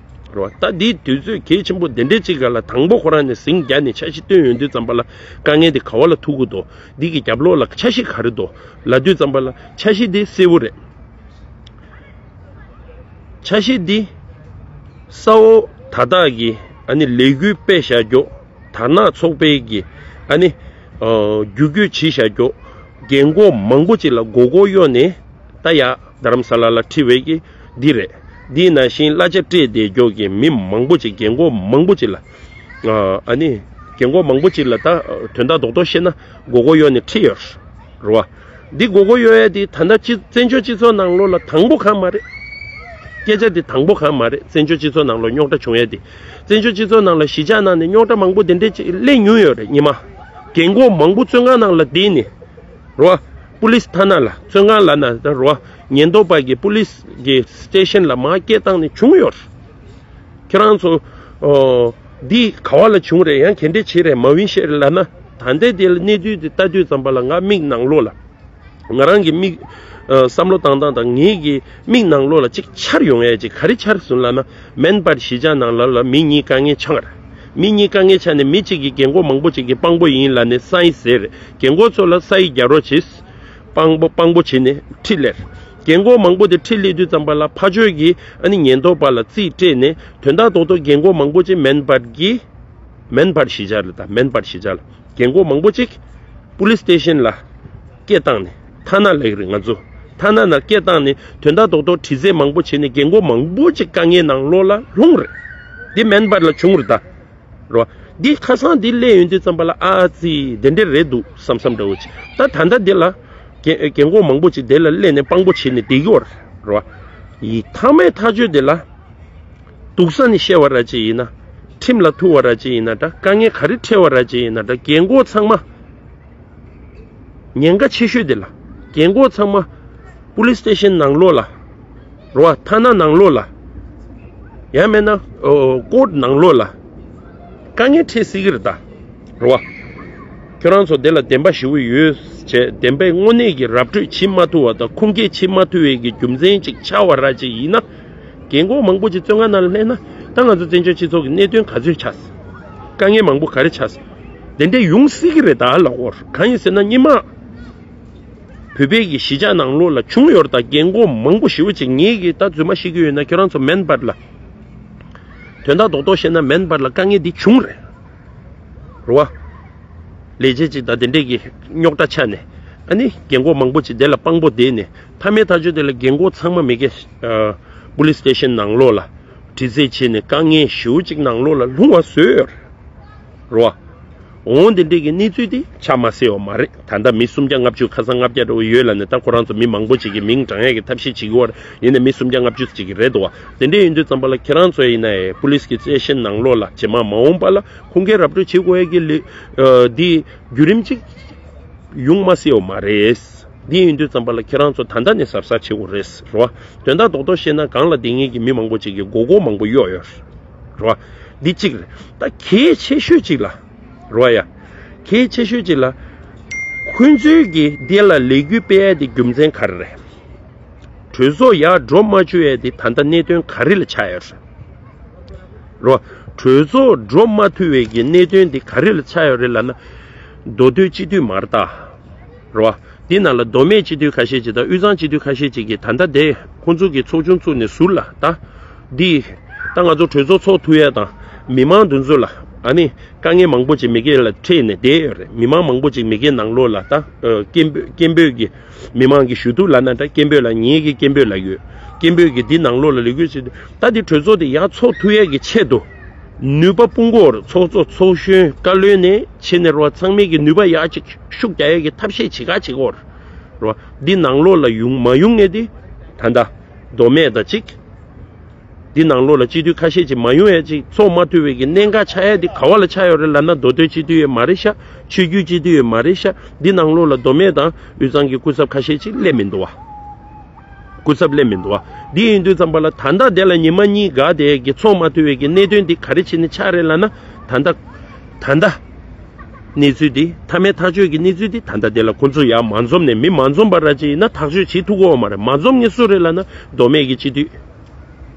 རེད་བ། ད་འདི་དུས་ཚོད་གལ་ཆེན་པོ་འདི་འདྲའི་ཅིག་ག་ལ་དང་པོ་ཁོ་རང་ནས་ཟིང་རྒྱག་ནས་འཆར་གཞི་བཏོན་ཡོང་དུས་ཙམ་པ་ལ་དཀའ་ངལ་འདི་ག་བ་ལ་ཐུག་གི་འདུག་འདི་གི་རྒྱབ་ལོགས་ལ་འཆར་གཞི་ག་རེ་འདུག་ལབ་དུས་ཙམ་པ་ལ་འཆར་གཞི་འདི་གསལ་བོ་རེད། འཆར་གཞི་འདི་ས་འོག་ད་དག་གི་ཨ་ནི་ལས་འགུལ་སྤེལ་བཞག་རྒྱུ། དར་ནག་ཚོགས་པའི་གི་ཨ་ནི་ཨ་བརྒྱུད་སྐུལ་བྱེད་བཞག་རྒྱུ། རྒན་གོག་མང་པོ་ཅིག་ལ་མགོ་སྐོར་གཡོག་ནས་ད་ཡ་རྡ་རམ་ས་ལ་ལ་ཁྲིད་པའི་གི་འདི་རེད། འདི་ནང་བཞིན་གླ་ཆ་སྤྲད་བསྡད་རྒྱུ་གི་མི་མང་པོ་ཅིག་རྒན་གོག་མང་པོ་ཅིག་ལ་ཨ་ཨ་ནི་རྒན་གོག་མང་པོ་ཅིག་ལ་ད་དོན་དག་རྡོག་རྡོག་བཤད་ན་མགོ་སྐོར་གཡོག་ནས་ཁྲིད་ཡོད་རེད་བ། འདི་མགོ་སྐོར་གཡོག་ཡ་འདི་ད་ལྟ་སྤྱི་བཙན་བྱོལ་སྤྱི་ཚོགས་ནང་ལོགས་ལ་དང་པོ་གང་མ་རེད། སྐད་ཆ་འདི་དང་པོ་གང་མ་རེད། བཙན་བྱོལ་སྤྱི་ཚོགས་ནང་ལོགས་རྙོག་དྲ་བྱུང་ཡ་འདི། བཙན་བྱོལ་སྤྱི་ཚོགས་ནང་ལ་གཞིས་ཆགས་ནང་ནས་རྙོག་དྲ་མང་པོ་འདི་འདྲས་ཅིག་སླེབས་མྱོང་ཡོད་རེད་ཉི་མ། རྒན་གོག་མང་པོ་བཙོན་ཁང་ནང་ལ་བསྡད་ནས་རོ། པུ་ལིས་ཐ་ན་ལ་བཙོན་ཁང་ལ་ན་ད་རོ། ཉེན་རྟོག་པ་གིས་པུ་ལིས་གི་སི་ཊེ་ཤན་ལ་མར་སྐད་བཏང་ནས་བྱུང་ཡོད་རེད། ཁྱེད་རང་ཚོ་ཨོ། འདི་ག་བ་ལ་བྱུང་རེད། ཡང་ག་འདྲས་བྱས་རེད། མ་འོན་ཤེས་རེད་ལབ་ན། ད་ལྟའི་དེ་ལ་གནས་ཚུལ་དེ་ལྟ་དུས་ཙམ་པ་ལ་ང་མིག་ནང་ལོགས་ལ། ང་རང་གི་མིག་ཨ་བསམ་བློ་བཏང་སྟངས་དང་ངེད་ཀྱི་མིག་ནང་ལོགས་ལ་ཅིག་འཆར་ཡོང་ཡ་ཅིག་ག་རེ་འཆར་སོང་ལབ་ན། མེན་པར་གཞིས་ཆགས་ནང་ལ་ལ་མི་གཉིས་དཀའ་ངལ་ཆགས་རེད། མི་གཉིས་དཀའ་ངལ་ཆགས་ནས་མི་གཅིག་གིས་རྒན་གོག་མང་པོ་ཅིག་གིས་དཔང་པོ་ཡིན་ལབ་ནས་ས་ཡིག་ཟེར་རེད། རྒན་གོག་ཚོ་ལ་ས་ཡིག་རྒྱག་རོགས་བྱེད། དཔང་པོ་དཔང་པོ་བྱས་ནས་ཁྲིད་ལེར། རྒན་གོག་མང་པོ་དེ་ཁྲིད་སླེབས་དུས་ཙམ་པ་ལ་ཕར་ཕྱོགས་ཀྱི་ཨ་ནི་ཉེན་རྟོག་པ་ལ་རྩིས་སྤྲད་ནས་དོན་དག་རྡོག་རྡོག་རྒན་གོག་མང་པོ་ཅིག་མེན་པར་གྱི་མེན་པར་གཞིས་ཆགས་ལ་ད་མེན་པར་གཞིས་ཆགས་ལ་རྒན་གོག་མང་པོ་ཅིག་པུ་ལིས་སི་ཊེ་ཤན་ལ་སྐད་བཏང་ནས་ཐ་ན་ལེགས་རེད། ང་ཚོ་ཐ་ན་ན་སྐད་བཏང་ནས་དོན་དག་རྡོག་རྡོག་དྲི་རྩད་མང་པོ་བྱས་ནས་རྒན་གོག་མང་པོ་ཅིག་དཀའ་ངལ་ནང་ལོགས་ལ་ལྷུང་རེད། འདི་མེན་པར་ལ་བྱུང་རེད་ད། རོ། འདི་ཁ་སང་འདི་སླེབས་ཡོང་དུས་ཙམ་པ་ལ་ཨ་ཙི་དེ་འདྲས་རེད་འདུག་བསམ་བསམ་འདྲ་བོ་ཅིག་ད་ད་ལྟ་འདི་ལ་རྒན་རྒན་གོག་མང་པོ་ཅིག་དེ་ལ་སླེབས་ནས་དཔང་པོ་བྱས་ནས་བསྡད་ཀྱི་ཡོད་རེད། རོ། ཡི་མཐའ་མའི་ཐག་གཅོད་དེ་ལ་སྡུག་ས་ནས་བཤད་པ་ར་ཅིག་ཡིན་ན། ཁྲིམས་ལ་ཐུག་པ་ར་ཅིག་ཡིན་ན་འདྲ། དཀའ་ངལ་ག་རེ་འཕྲད་པ་ར་ཅིག་ཡིན་ན་འདྲ། རྒན་གོག་ཚང་མ། ཉེན་ཁ་ཆེ་ཤོས་དེ་ལ། རྒན་གོག་ཚང་མ་པུ་ལིས་སི་ཊེ་ཤན་ནང་ལོགས་ལ། རོ་བ། ཐ་ན་ནང་ལོགས་ལ། ཡང་མིན་ན་ཨོ་ཀོར་ཊི་ནང་ལོགས་ལ། དཀའ་ངལ་འཕྲད་སྲིད་ཀྱི་རེད་ད། རོ་བ། ཁྱོད་རང་ཚོ་དེ་ལ་བདེན་པ་ཞེ་པོ་ཡོད་བྱས། བདེན་པའི་དངོས་གནས་ཀྱི་ར་སྤྲོད་བྱེད་མ་ཐུབ་པ་དང་ཁུངས་སྐྱེལ་བྱེད་མ་ཐུབ་པའི་གི་རྒྱུ་མཚན་ཅིག་ཆགས་པ་ར་ཅིག་ཡིན་ན། རྒན་གོག་མང་པོ་ཅིག་བཙོན་ཁང་ནང་ལ་སླེབས་ན་ད་ང་ཚོ་བཙན་བྱོལ་སྤྱི་ཚོགས་ཀྱི་གནད་དོན་ག་ཚོད་ཆགས། དཀའ་ངལ་མང་པོ་ག་རེ་ཆགས། དེ་འདྲས་ཡོང་སྲིད་ཀྱི་རེད་ད་ལབ་དགོས། གང་ཡིན་ཟེར་ན་སྔོན་མ་བོད་པའི་གི་གཞིས་ཆགས་ནང་ལོགས་ལ་བྱུང་ཡོད་རེད་ད། རྒན་གོག་མང་པོ་ཞེ་པོ་ཅིག་ངེད་ཀྱིས་ད་རྫུན་མ་བཤད་ཀྱི་ཡོད་ན་ཁྱོད་རང་ཚོ་མེན་པར་ལ། དོན་དག་རྡོག་རྡོག་བཤད་ན་མེན་པར་ལ་དཀའ་ངལ་འདི་བྱུང་རེད། རེད་བ། ལས་བྱེད་ཅིག་དང་དེ་འདྲས་ཀྱི་རྙོག་དྲ་ཆགས་ནས། ཨ་ནི་རྒན་གོག་མང་པོ་ཅིག་དེ་ལ་དཔང་པོ་བསྡད་ནས། མཐའ་མའི་ཐག་གཅོད་དེ་ལ་རྒན་གོག་ཚང་མ་མི་དགེ་ཨ་པུ་ལིས་སི་ཊེ་ཤན་ནང་ལོགས་ལ་དྲི་རྩད་བྱས་ནས་དཀའ་ངལ་ཞེ་པོ་ཅིག་ནང་ལོགས་ལ་ལྷུང་བ་བཟོས་ཡོད་རེད། རེད་བ། འོང་དེ་འདྲས་ཀྱི་གནས་ཚུལ་དེ་ཆ་མ་སད་པ་མ་རེད། ད་ལྟ་མི་སུམ་བརྒྱ་ལྔ་བཅུ་ཁ་སང་ལྔ་བརྒྱ་འགྲོ་གི་ཡོད་ལབ་ནས། ད་ཁོ་རང་ཚོ་མི་མང་པོ་ཅིག་གི་མིང་བགྲང་ཡས་ཀྱི་ཐབས་ཤེས་བྱེད་ཀྱི་ཡོད་རེད། ཡིན་ནའི་མི་སུམ་བརྒྱ་ལྔ་བཅུ་ཅིག་གི་རེད་འདུག་བ། དེ་འདྲས་ཡིན་དུས་ཙམ་པ་ལ་ཁྱེད་རང་ཚོ་ཡིན་ནའི་པུ་ལིས་ཀྱི་སི་ཊེ་ཤན་ནང་ལོགས་ལ་རྗེས་མ་མ་འོངས་པ་ལ་ཁུངས་སྐྱེལ་ར་སྤྲོད་བྱེད་དགོས་ཡས་ཀྱི་ལས་ཨ་འདི་བརྒྱུད་རིམ་ཅིག་ཡོང་མ་སྲིད་པ་མ་རེད། འདི་ཡིན་དུས་ཙམ་པ་ལ་ཁྱེད་རང་ཚོ་ད་ལྟ་ནས་གཟབ་གཟབ་བྱེད་དགོས་རེད། རེད་བ། དོན་དག་རྡོག་རྡོག་བཤད་ན་སྒང་ལ་བསྡད་མཁན་གྱི་མི་མང་པོ་ཅིག་གིས་མགོ་སྐོར་མང་པོ་གཡོག་ཡོད་རེད། རེད་བ། འདི་གཅིག་རེད། ད་གལ་ཆེ་ཤོས་ཅིག་ལ། རེད་བ་ཡ། གལ་ཆེ་ཤོས་ཅིག་ལ། ཁོང་ཚོའི་གི་འདི་ལ་ལས་འགུལ་སྤེལ་ཡ་དེ་རྒྱུ་མཚན་ག་རེ་རེད། གྲོས་ཚོགས་ཡར་འགྲོ་མ་བཅུག་ཡ་དེ་ད་ལྟ་གནད་དོན་ག་རེ་ལ་ཆགས་ཡོད་རེད། རེད་བ། གྲོས་ཚོགས་འགྲོ་མ་ཐུབ་པའི་གི་གནད་དོན་དེ་ག་རེ་ལ་ཆགས་ཡོད་རེད་ལབ་ན། མདོ་སྟོད་སྤྱི་འཐུས་མ་རེད་ད། རེད་བ། འདི་ནང་ལ་མདོ་སྨད་སྤྱི་འཐུས་ཁ་ཤས་ཅིག་དང་དབུས་གཙང་སྤྱི་འཐུས་ཁ་ཤས་ཅིག་གིས་ད་ལྟ་དེ་ཁོང་ཚོ་གི་ཚོགས་ཆུང་བཙུགས་ནས་ཟུར་ལ་ད། འདི། ད་ང་ཚོ་གྲོས་ཚོགས་ཚོགས་ཐུབ་ཡ་དང་མི་མང་འདི་ཚོ་ལ་ཨ་ནི་དཀའ་ངལ་མང་པོ་ཅིག་མི་སྒེར་ལ་འཕྲད་ནས་བསྡད་ཡོད་རེད། མི་མང་མང་པོ་ཅིག་མི་སྒེར་ནང་ལོགས་ལ་ད་སྐད་འབོད་སྐད་འབོད་ཀྱི་མི་མང་གི་ཞུ་གཏུག་ལབ་ན་འདྲ། སྐད་འབོད་ལ་ངེད་ཀྱིས་སྐད་འབོད་ལབ་ཡོད། སྐད་འབོད་ཀྱི་འདི་ནང་ལོགས་ལ་ལས་འགུལ་བྱེད་དུས་ད་འདི་གྲོས་ཚོགས་དེ་ཡར་ཚོགས་ཐུབ་ཡས་ཀྱི་ཆེད་དུ། ནུས་པ་སྤུངས་ཀྱི་ཡོད་རེད། ཚོགས་གཙོ་ཚོགས་གཞོན་བཀའ་བློན་ནས་ཕྱི་ནས་རོ་ཚང་མས་ཀྱི་ནུས་པ་ཡར་ཅིག་ཤུགས་རྒྱག་ཡས་ཀྱི་ཐབས་ཤེས་བྱེད་ག་བྱེད་ཀྱི་ཡོད་རེད། རོ་འདི་ནང་ལོགས་ལ་ཡོང་མ་ཡོང་ངས་དེ་ ད་ལྟ་མདོ་སྨད་དང་གཅིག་འདི་ནང་ལོགས་ལ་སྤྱི་འཐུས་ཁ་ཤས་ཅིག་མ་ཡོང་ཡ་ཅིག་ཚོགས་མ་ཐུབ་པའི་གི་གནད་འགག་ཆགས་ཡ་འདི་ག་བ་ལ་ཆགས་ཡོད་རེད་ལབ་ན། མདོ་སྟོད་སྤྱི་འཐུས་ཡོད་མ་རེད་ཤག་ཆོས་བརྒྱུད་སྤྱི་འཐུས་ཡོད་མ་རེད་ཤག་འདི་ནང་ལོགས་ལ་མདོ་སྨད་དང་དབུས་གཙང་གི་སྐུ་ཚབ་ཁ་ཤས་ཅིག་སླེབས་མི་འདུག་བ། སྐུ་ཚབ་སླེབས་མི་འདུག་བ། འདི་ཡིན་དུས་ཙམ་པ་ལ་ད་ལྟ་དེ་ལ་ཉི་མ་གཉིས་འགག་དེ་གི་ཚོགས་མ་ཐུབ་པའི་གི་གནད་དོན་འདི་ག་རེ་བྱས་ནས་ཆགས་རེད་ལབ་ན། ད་ལྟ་ད་ལྟ་གནས་ཚུལ་འདི་མཐའ་མའི་ཐག་གཅོད་ཀྱི་གནས་ཚུལ་འདི་ད་ལྟ་དེ་ལ་ཁོང་ཚོ་ཡར་མ་འཛོམས་ནས། མི་མ་འཛོམས་པ་ར་ཅིག་ཡིན་ན་ཐག་གཅོད་བྱེད་ཐུབ་ཀྱི་ཡོད་མ་རེད། མ་འཛོམས་མཁན་སུ་རེད་ལབ་ན། མདོ་སྨད་ཀྱི་སྤྱི་འཐུས་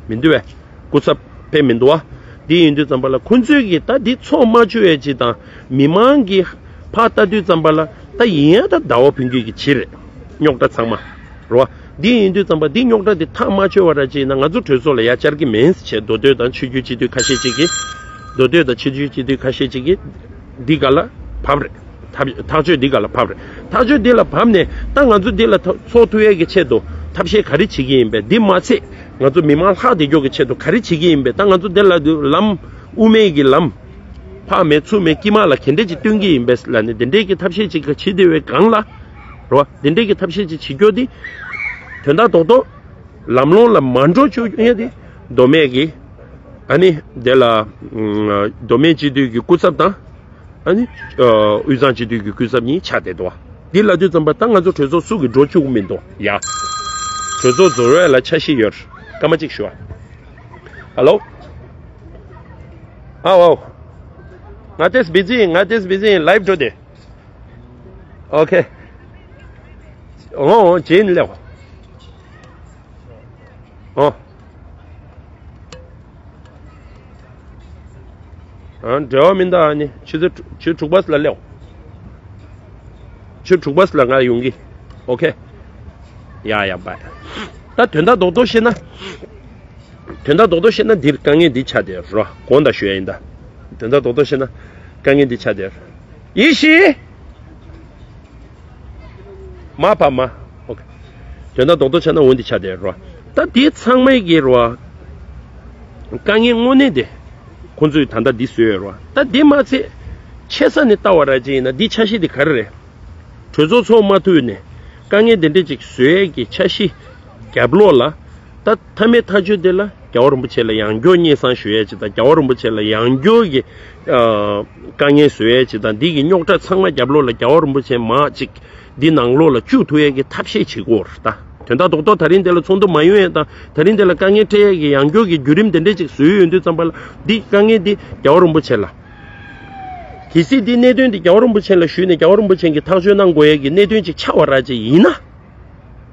མི་འདུག་བས། སྐུ་ཚབ་ཕེབས་མི་འདུག་བ། འདི་ཡིན་དུས་ཙམ་པ་ལ་ཁོང་ཚོས་ཀྱིས་ད་འདི་ཚོགས་མ་བཅུག་ཡས་ཅིག་དང་། མི་མང་གིས་ཕར་ལྟ་དུས་ཙམ་པ་ལ་ད་ཡིན་ཡ་ད་ཟླ་བ་ཕུན་སྐྱིད་ཀྱི་ཕྱིར་རེད། རྙོག་དྲ་ཚང་མ་རེད་བ། འདི་ཡིན་དུས་ཙམ་པ་འདི་རྙོག་དྲ་འདི་ཐག་མ་ཆོད་པ་ར་ཅིག་ཡིན་ན་ང་ཚོ་གྲོས་ཚོགས་ལ་ཡར་བཅར་གྱི་མིན་ཟེར་བྱས་མདོ་སྟོད་དང་ཆོས་བརྒྱུད་སྤྱི་འཐུས་ཁ་ཤས་ཅིག་གིས། མདོ་སྟོད་དང་ཆོས་བརྒྱུད་སྤྱི་འཐུས་ཁ་ཤས་ཅིག་གིས་འདི་ག་ལ་བབས་རེད། ཐག་ཐག་གཅོད་འདི་ག་ལ་བབས་རེད། ཐག་གཅོད་འདི་ལ་བབས་ནས་ད་ང་ཚོ་འདི་ལ་ཐོ་ཚོགས་ཐུབ་ཡས་ཀྱི་ཆེད་དུ་ཐབས་ཤེས་ག་རེ་བྱེད་ཀྱི་ཡིན་པས། འདི་མ་ཚད་ང་ཚོ་མི་མང་ལྷག་བསྡད་རྒྱུ་གི་ཆེད་དུ་ག་རེ་བྱེད་ཀྱི་ཡིན་པས། ད་ང་ཚོ་འདི་ལ་ལམ་དབུ་མའི་གི་ལམ་ཕར་མེད་ཚུར་མེད་དཀྱིལ་མ་ལ་ག་འདྲས་ཅིག་སྟོན་གྱི་ཡིན་པས་ལབ་ནས་འདི་འདྲས་ཀྱི་ཐབས་ཤེས་ཅིག་བྱེད་བསྡད་པའི་སྒང་ལ་རོ། འདི་འདྲས་ཀྱི་ཐབས་ཤེས་ཅིག་བྱེད་རྒྱུ་འདི་དོན་དག་རྡོག་རྡོག་ལམ་ལྷོང་ལ་མ་འགྲོ་བཅུག་ཡས་དེ་མདོ་སྨད་ཀྱི་ཨ་ནི་དེ་ལ་མདོ་སྨད་སྤྱི་འཐུས་ཀྱི་སྐུ་ཚབ་དང་ཨ་ནི་དབུས་གཙང་སྤྱི་འཐུས་ཀྱི་སྐུ་ཚབ་གཉིས་ཆགས་བསྡད་འདུག་བ། འདི་ལབ་དུས་ཙམ་པ་ད་ང་ཚོ་གྲོས་ཚོགས་སུ་གི་འགྲོ་བཅུག་མི་འདུག་ཡ། གྲོས་ཚོགས་རྫོགས་ཡས་ལ་འཆར་གཞི་ཡོད། སྐར་མ་གཅིག་ཞུ་བ། ཧ་ལོ། ཨའོ་ཨའོ། ང་ཏེས་བི་ཛི་ཡིན། ང་ཏེས་བི་ཛི་ཡིན། ལའིབ་འགྲོ་དེ། ཨོ་ཁེ། ཨོ་ཨོ་ཇེན་ལེའོ། ཨོ། ཨ་འབྲེལ་བ་མི་འདུག་ཨ་ནི་ཆུ་ཚོད་ཆུ་དྲུག་པ་ལ་སླེབས། ཆུ་དྲུག་པ་ལ་ང་ཡོང་གི། ཨོ་ཁེ། ཡ་ཡ་བའི། ད་དོན་དག་རྡོག་རྡོག་བཤད་ན། དོན་དག་རྡོག་རྡོག་བཤད་ན་འདིར་དཀའ་ངལ་འདི་ཆགས་བསྡད་རོ། དགོངས་དག་ཞུ་ཡ་ཡིན་ད། དོན་དག་རྡོག་རྡོག་བཤད་ན་དཀའ་ངལ་འདི་ཆགས་བསྡད། ཡེ་ཤེས། མ་ཕ་མ། ཨོ་ཁེ། དོན་དག་རྡོག་རྡོག་ཆགས་ན་འོ་འདི་ཆགས་བསྡད་རོ། ད་འདི་ཚང་མའི་གི་རོ། དཀའ་ངལ་དངོས་གནས་དེ་ཁོང་ཚོས་ད་ལྟ་འདི་བཟོས་ཡོད་རོ། ད་འདི་མ་ཚད་ཆེ་ས་ནས་ལྟ་བ་ར་ཅིག་ཡིན་ན་འདི་འཆར་གཞི་འདི་ག་རེ་རེད། གྲོས་ཚོགས་ཚོགས་མ་ཐུབ་ནས་དཀའ་ངལ་དེ་འདྲ་ཅིག་བཟོ་ཡས་ཀྱི་འཆར་གཞི་རྒྱབ་ལོགས་ལ། ད་མཐའ་མའི་ཐག་གཅོད་དེ་ལ་རྒྱལ་བ་རིན་པོ་ཆེ་ལ་ཡང་བསྐྱར་སྙན་སེང་ཞུ་ཡས་ཅིག་དང་། རྒྱལ་བ་རིན་པོ་ཆེ་ལ་ཡང་བསྐྱར་གྱི་ཨ་དཀའ་ངལ་བཟོ་ཡས་ཅིག་དང་། འདི་གི་རྙོག་དྲ་ཚང་མ་རྒྱབ་ལོགས་ལ་རྒྱལ་བ་རིན་པོ་ཆེ་མར་ཅིག་འདི་ནང་ལོགས་ལ་བཅུག་ཐུབ་ཡས་ཀྱི་ཐབས་ཤེས་བྱེད་དགོས་རེད་ད། དོན་དག་རྡོག་རྡོག་ད་རིང་དེ་ལ་ཚོགས་འདུ་མ་ཡོང་ཡས་དང་། ད་རིང་དེ་ལ་དཀའ་ངལ་འཕྲད་ཡས་ཀྱི་ཡང་བསྐྱར་གྱི་བརྒྱུད་རིམ་དེ་འདྲ་ཅིག་བཟོས་ཡོང་དུས་ཙམ་པ་ལ། འདི་དཀའ་ངལ་འདི་རྒྱལ་བ་རིན་པོ་ཆེ་ལ། གལ་སྲིད་འདི་གནད་དོན་འདི་རྒྱལ་བ་རིན་པོ་ཆེ་ལ་ཞུས་ནས་རྒྱལ་བ་རིན་པོ་ཆེ་གིས་ཐག་གཅོད་གནང་དགོས་ཡས་ཀྱི་གནད་དོན་ཅིག་ཆགས་པ་ར་ཅིག་ཡིན་ན།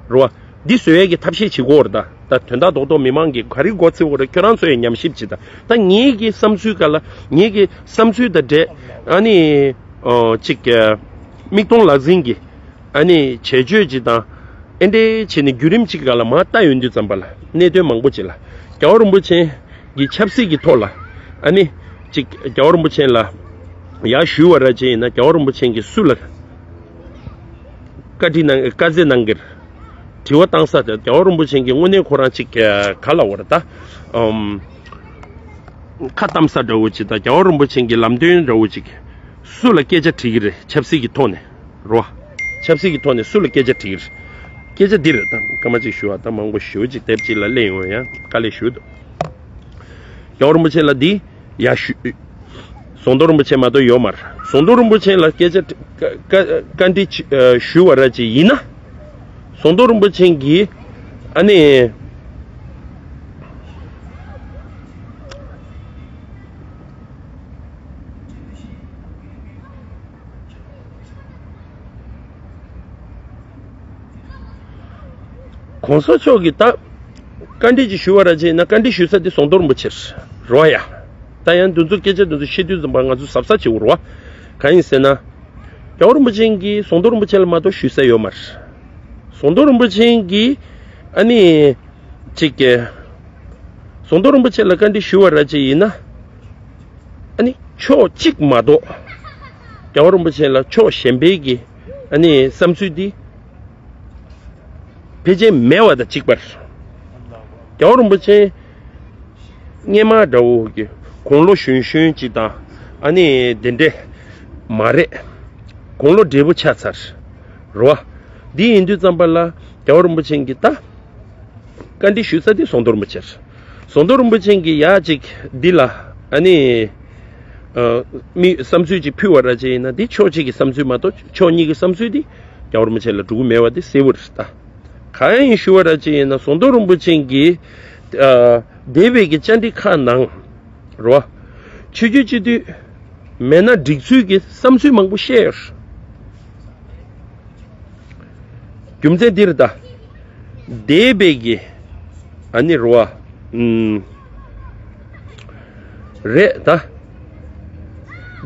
རེད་བ། འདི་བཟོ་ཡས་ཀྱི་ཐབས་ཤེས་བྱེད་དགོས་རེད་ད། ད་དོན་དག་རྡོག་རྡོག་མི་མང་གིས་ག་རེ་མགོ་ཚོས་དགོས་རེད། ཁྱོད་རང་ཚོ་ཡང་ཉམས་ཞིབ་བྱེད་ད། ད་ངེད་ཀྱི་བསམ་ཚུལ་ག་ལ། ངེད་ཀྱི་བསམ་ཚུལ་དང་འབྲེལ། ཨ་ནི་ཨོ་ཅིག་མིག་མཐོང་ལག་ཟིན་གྱི་ཨ་ནི་བྱེད་སྤྱོད་ཅིག་དང་། ཨེ་འདྲའི་བྱས་ནས་བརྒྱུད་རིམ་ཅིག་ག་ལ་མར་ལྟ་ཡོང་དུས་ཙམ་པ་ལ་གནད་དོན་མང་པོ་ཅིག་ལ་རྒྱལ་བ་རིན་པོ་ཆེ་གི་ཆབ་སྲིད་ཀྱི་ཐོག་ལ། ཨ་ནི་ཅིག་རྒྱལ་བ་རིན་པོ་ཆེ་ལ་ཡར་ཞུས་པ་ར་ཅིག་ཡིན་ན། རྒྱལ་བ་རིན་པོ་ཆེ་གིས་སུ་ལ་བཀའ་འདྲི་གནང་། བཀའ་སྩལ་གནང་གིར། དྲི་བ་བཏང་ས་དེ་རྒྱལ་བ་རིན་པོ་ཆེ་གིས་དངོས་གནས་ཁོ་རང་ཅིག་ག་ལ་བར་ད། ཨམ། ཁ་གཏམ་ས་འདྲ་བོ་ཅིག་དང་། རྒྱལ་བ་རིན་པོ་ཆེ་གི་ལམ་སྟོན་འདྲ་བོ་ཅིག་སུ་ལ་སྐད་ཆ་དྲིས་ཀྱི་རེད། ཆབ་སྲིད་ཀྱི་ཐོག་ནས་རོ། ཆབ་སྲིད་ཀྱི་ཐོག་ནས་སུ་ལ་སྐད་ཆ་དྲིས་ཀྱི་རེད། སྐད་ཆ་འདི་རེད་ད། སྐར་མ་གཅིག་ཞུ་བ་ད། མང་པོ་ཞེ་པོ་ཅིག་དེབ་གཅིག་ལ་གླེང་ཡོང་ཡ་དཀའ་ལས་ཞེ་པོ་འདུག་རྒྱལ་བ་རིན་པོ་ཆེ་ལ་འདི་ཡར་ཞུ། ཟམ་གདོང་རིན་པོ་ཆེ་མ་གཏོགས་ཡོད་མ་རེད། ཟམ་གདོང་རིན་པོ་ཆེ་ལ་སྐད་ཆ་བཀའ་བཀའ་བཀའ་འདྲི་ཅི་ཨ་ཞུ་བ་ར་ཅིག་ཡིན་ན། ཟམ་གདོང་རིན་པོ་ཆེ་གིས་ཨ་ནི། གོང་ས་མཆོག་གིས་ད་བཀའ་འདྲི་ཅིག་ཞུ་བ་ར་ཅིག་ཡིན་ན། བཀའ་འདྲི་ཞུ་ས་དེ་ཟམ་གདོང་རིན་པོ་ཆེ་རེད་བ་ཡ། ད་ཡང་འདི་ཚོ་སྐད་ཆ་འདི་ཚོ་བཤད་དུས་ཙམ་པ་ང་ཚོ་གཟབ་གཟབ་བྱེད་དགོས་རེད་བ། གང་ཡིན་ཟེར་ན། རྒྱལ་བ་རིན་པོ་ཆེ་གིས་ཟམ་གདོང་རིན་པོ་ཆེ་ལ་མ་གཏོགས་ཞུ་ས་ཡོད་མ་རེད། ཟམ་གདོང་རིན་པོ་ཆེ་གིས་ཨ་ནི་ཅིག་གི་ཟམ་གདོང་རིན་པོ་ཆེ་ལ་བཀའ་འདྲི་ཞུ་བ་ར་ཅིག་ཡིན་ན། ཨ་ནི་ཕྱོགས་གཅིག་མ་གཏོགས་རྒྱལ་བ་རིན་པོ་ཆེ་ལ་ཕྱོགས་གཞན་པའི་གི་ཨ་ནི་བསམ་ཚུལ་འདི་ཕལ་ཆེར་མེད་པ་དང་གཅིག་པ་རེད། རྒྱལ་བ་རིན་པོ་ཆེ་སྔོན་མ་འདྲ་བོ་གི་དགུང་ལོ་གཞོན་གཞོན་ཅིག་དང་ཨ་ནི་དེ་འདྲས་མ་རེད། དགུང་ལོ་བགྲེས་པོ་ཆགས་ཚར་རེད་བ། འདི་ཡིན་དུས་ཙམ་པ་ལ་རྒྱལ་བ་རིན་པོ་ཆེ་གིས་ད་ བཀའ་འདྲི་ཞུ་ས་དེ་ཟོང་དོར་རིན་པོ་ཆེར། ཟོང་དོར་རིན་པོ་ཆེ་གིས་ཡ་གཅིག་འདི་ལ་ཨ་ནི། ཨ། མི་བསམ་ཚུལ་ཅིག་ཕུལ་བ་ར་ཅིག་ཡིན་ན་འདི་ཕྱོགས་གཅིག་གི་བསམ་ཚུལ་མ་གཏོགས་ཕྱོགས་གཉིས་ཀྱི་བསམ་ཚུལ་འདི་རྒྱལ་བ་རིན་པོ་ཆེ་ལ་འགྲོ་གི་མེད་པ་འདི་གསལ་པོ་རེད་ད། གང་ཡིན་ཞུ་བ་ར་ཅིག་ཡིན་ན་ཟོང་དོར་རིན་པོ་ཆེ་གིས། ཨ། འདས་པའི་གི་བཅར་འདྲི་ཁག་ནང་། རེད་བ། ཆོས་བརྒྱུད་སྤྱི་འཐུས་མེད་ན་འགྲིག་ཚུལ་གྱི་བསམ་ཚུལ་མང་པོ་བཤད་ཡོད། རྒྱུ་མཚན་འདི་རེད་ད། འདས་པའི་གི། ཨ་ནི་རེད་བ། ཨུམ། རེད་ད།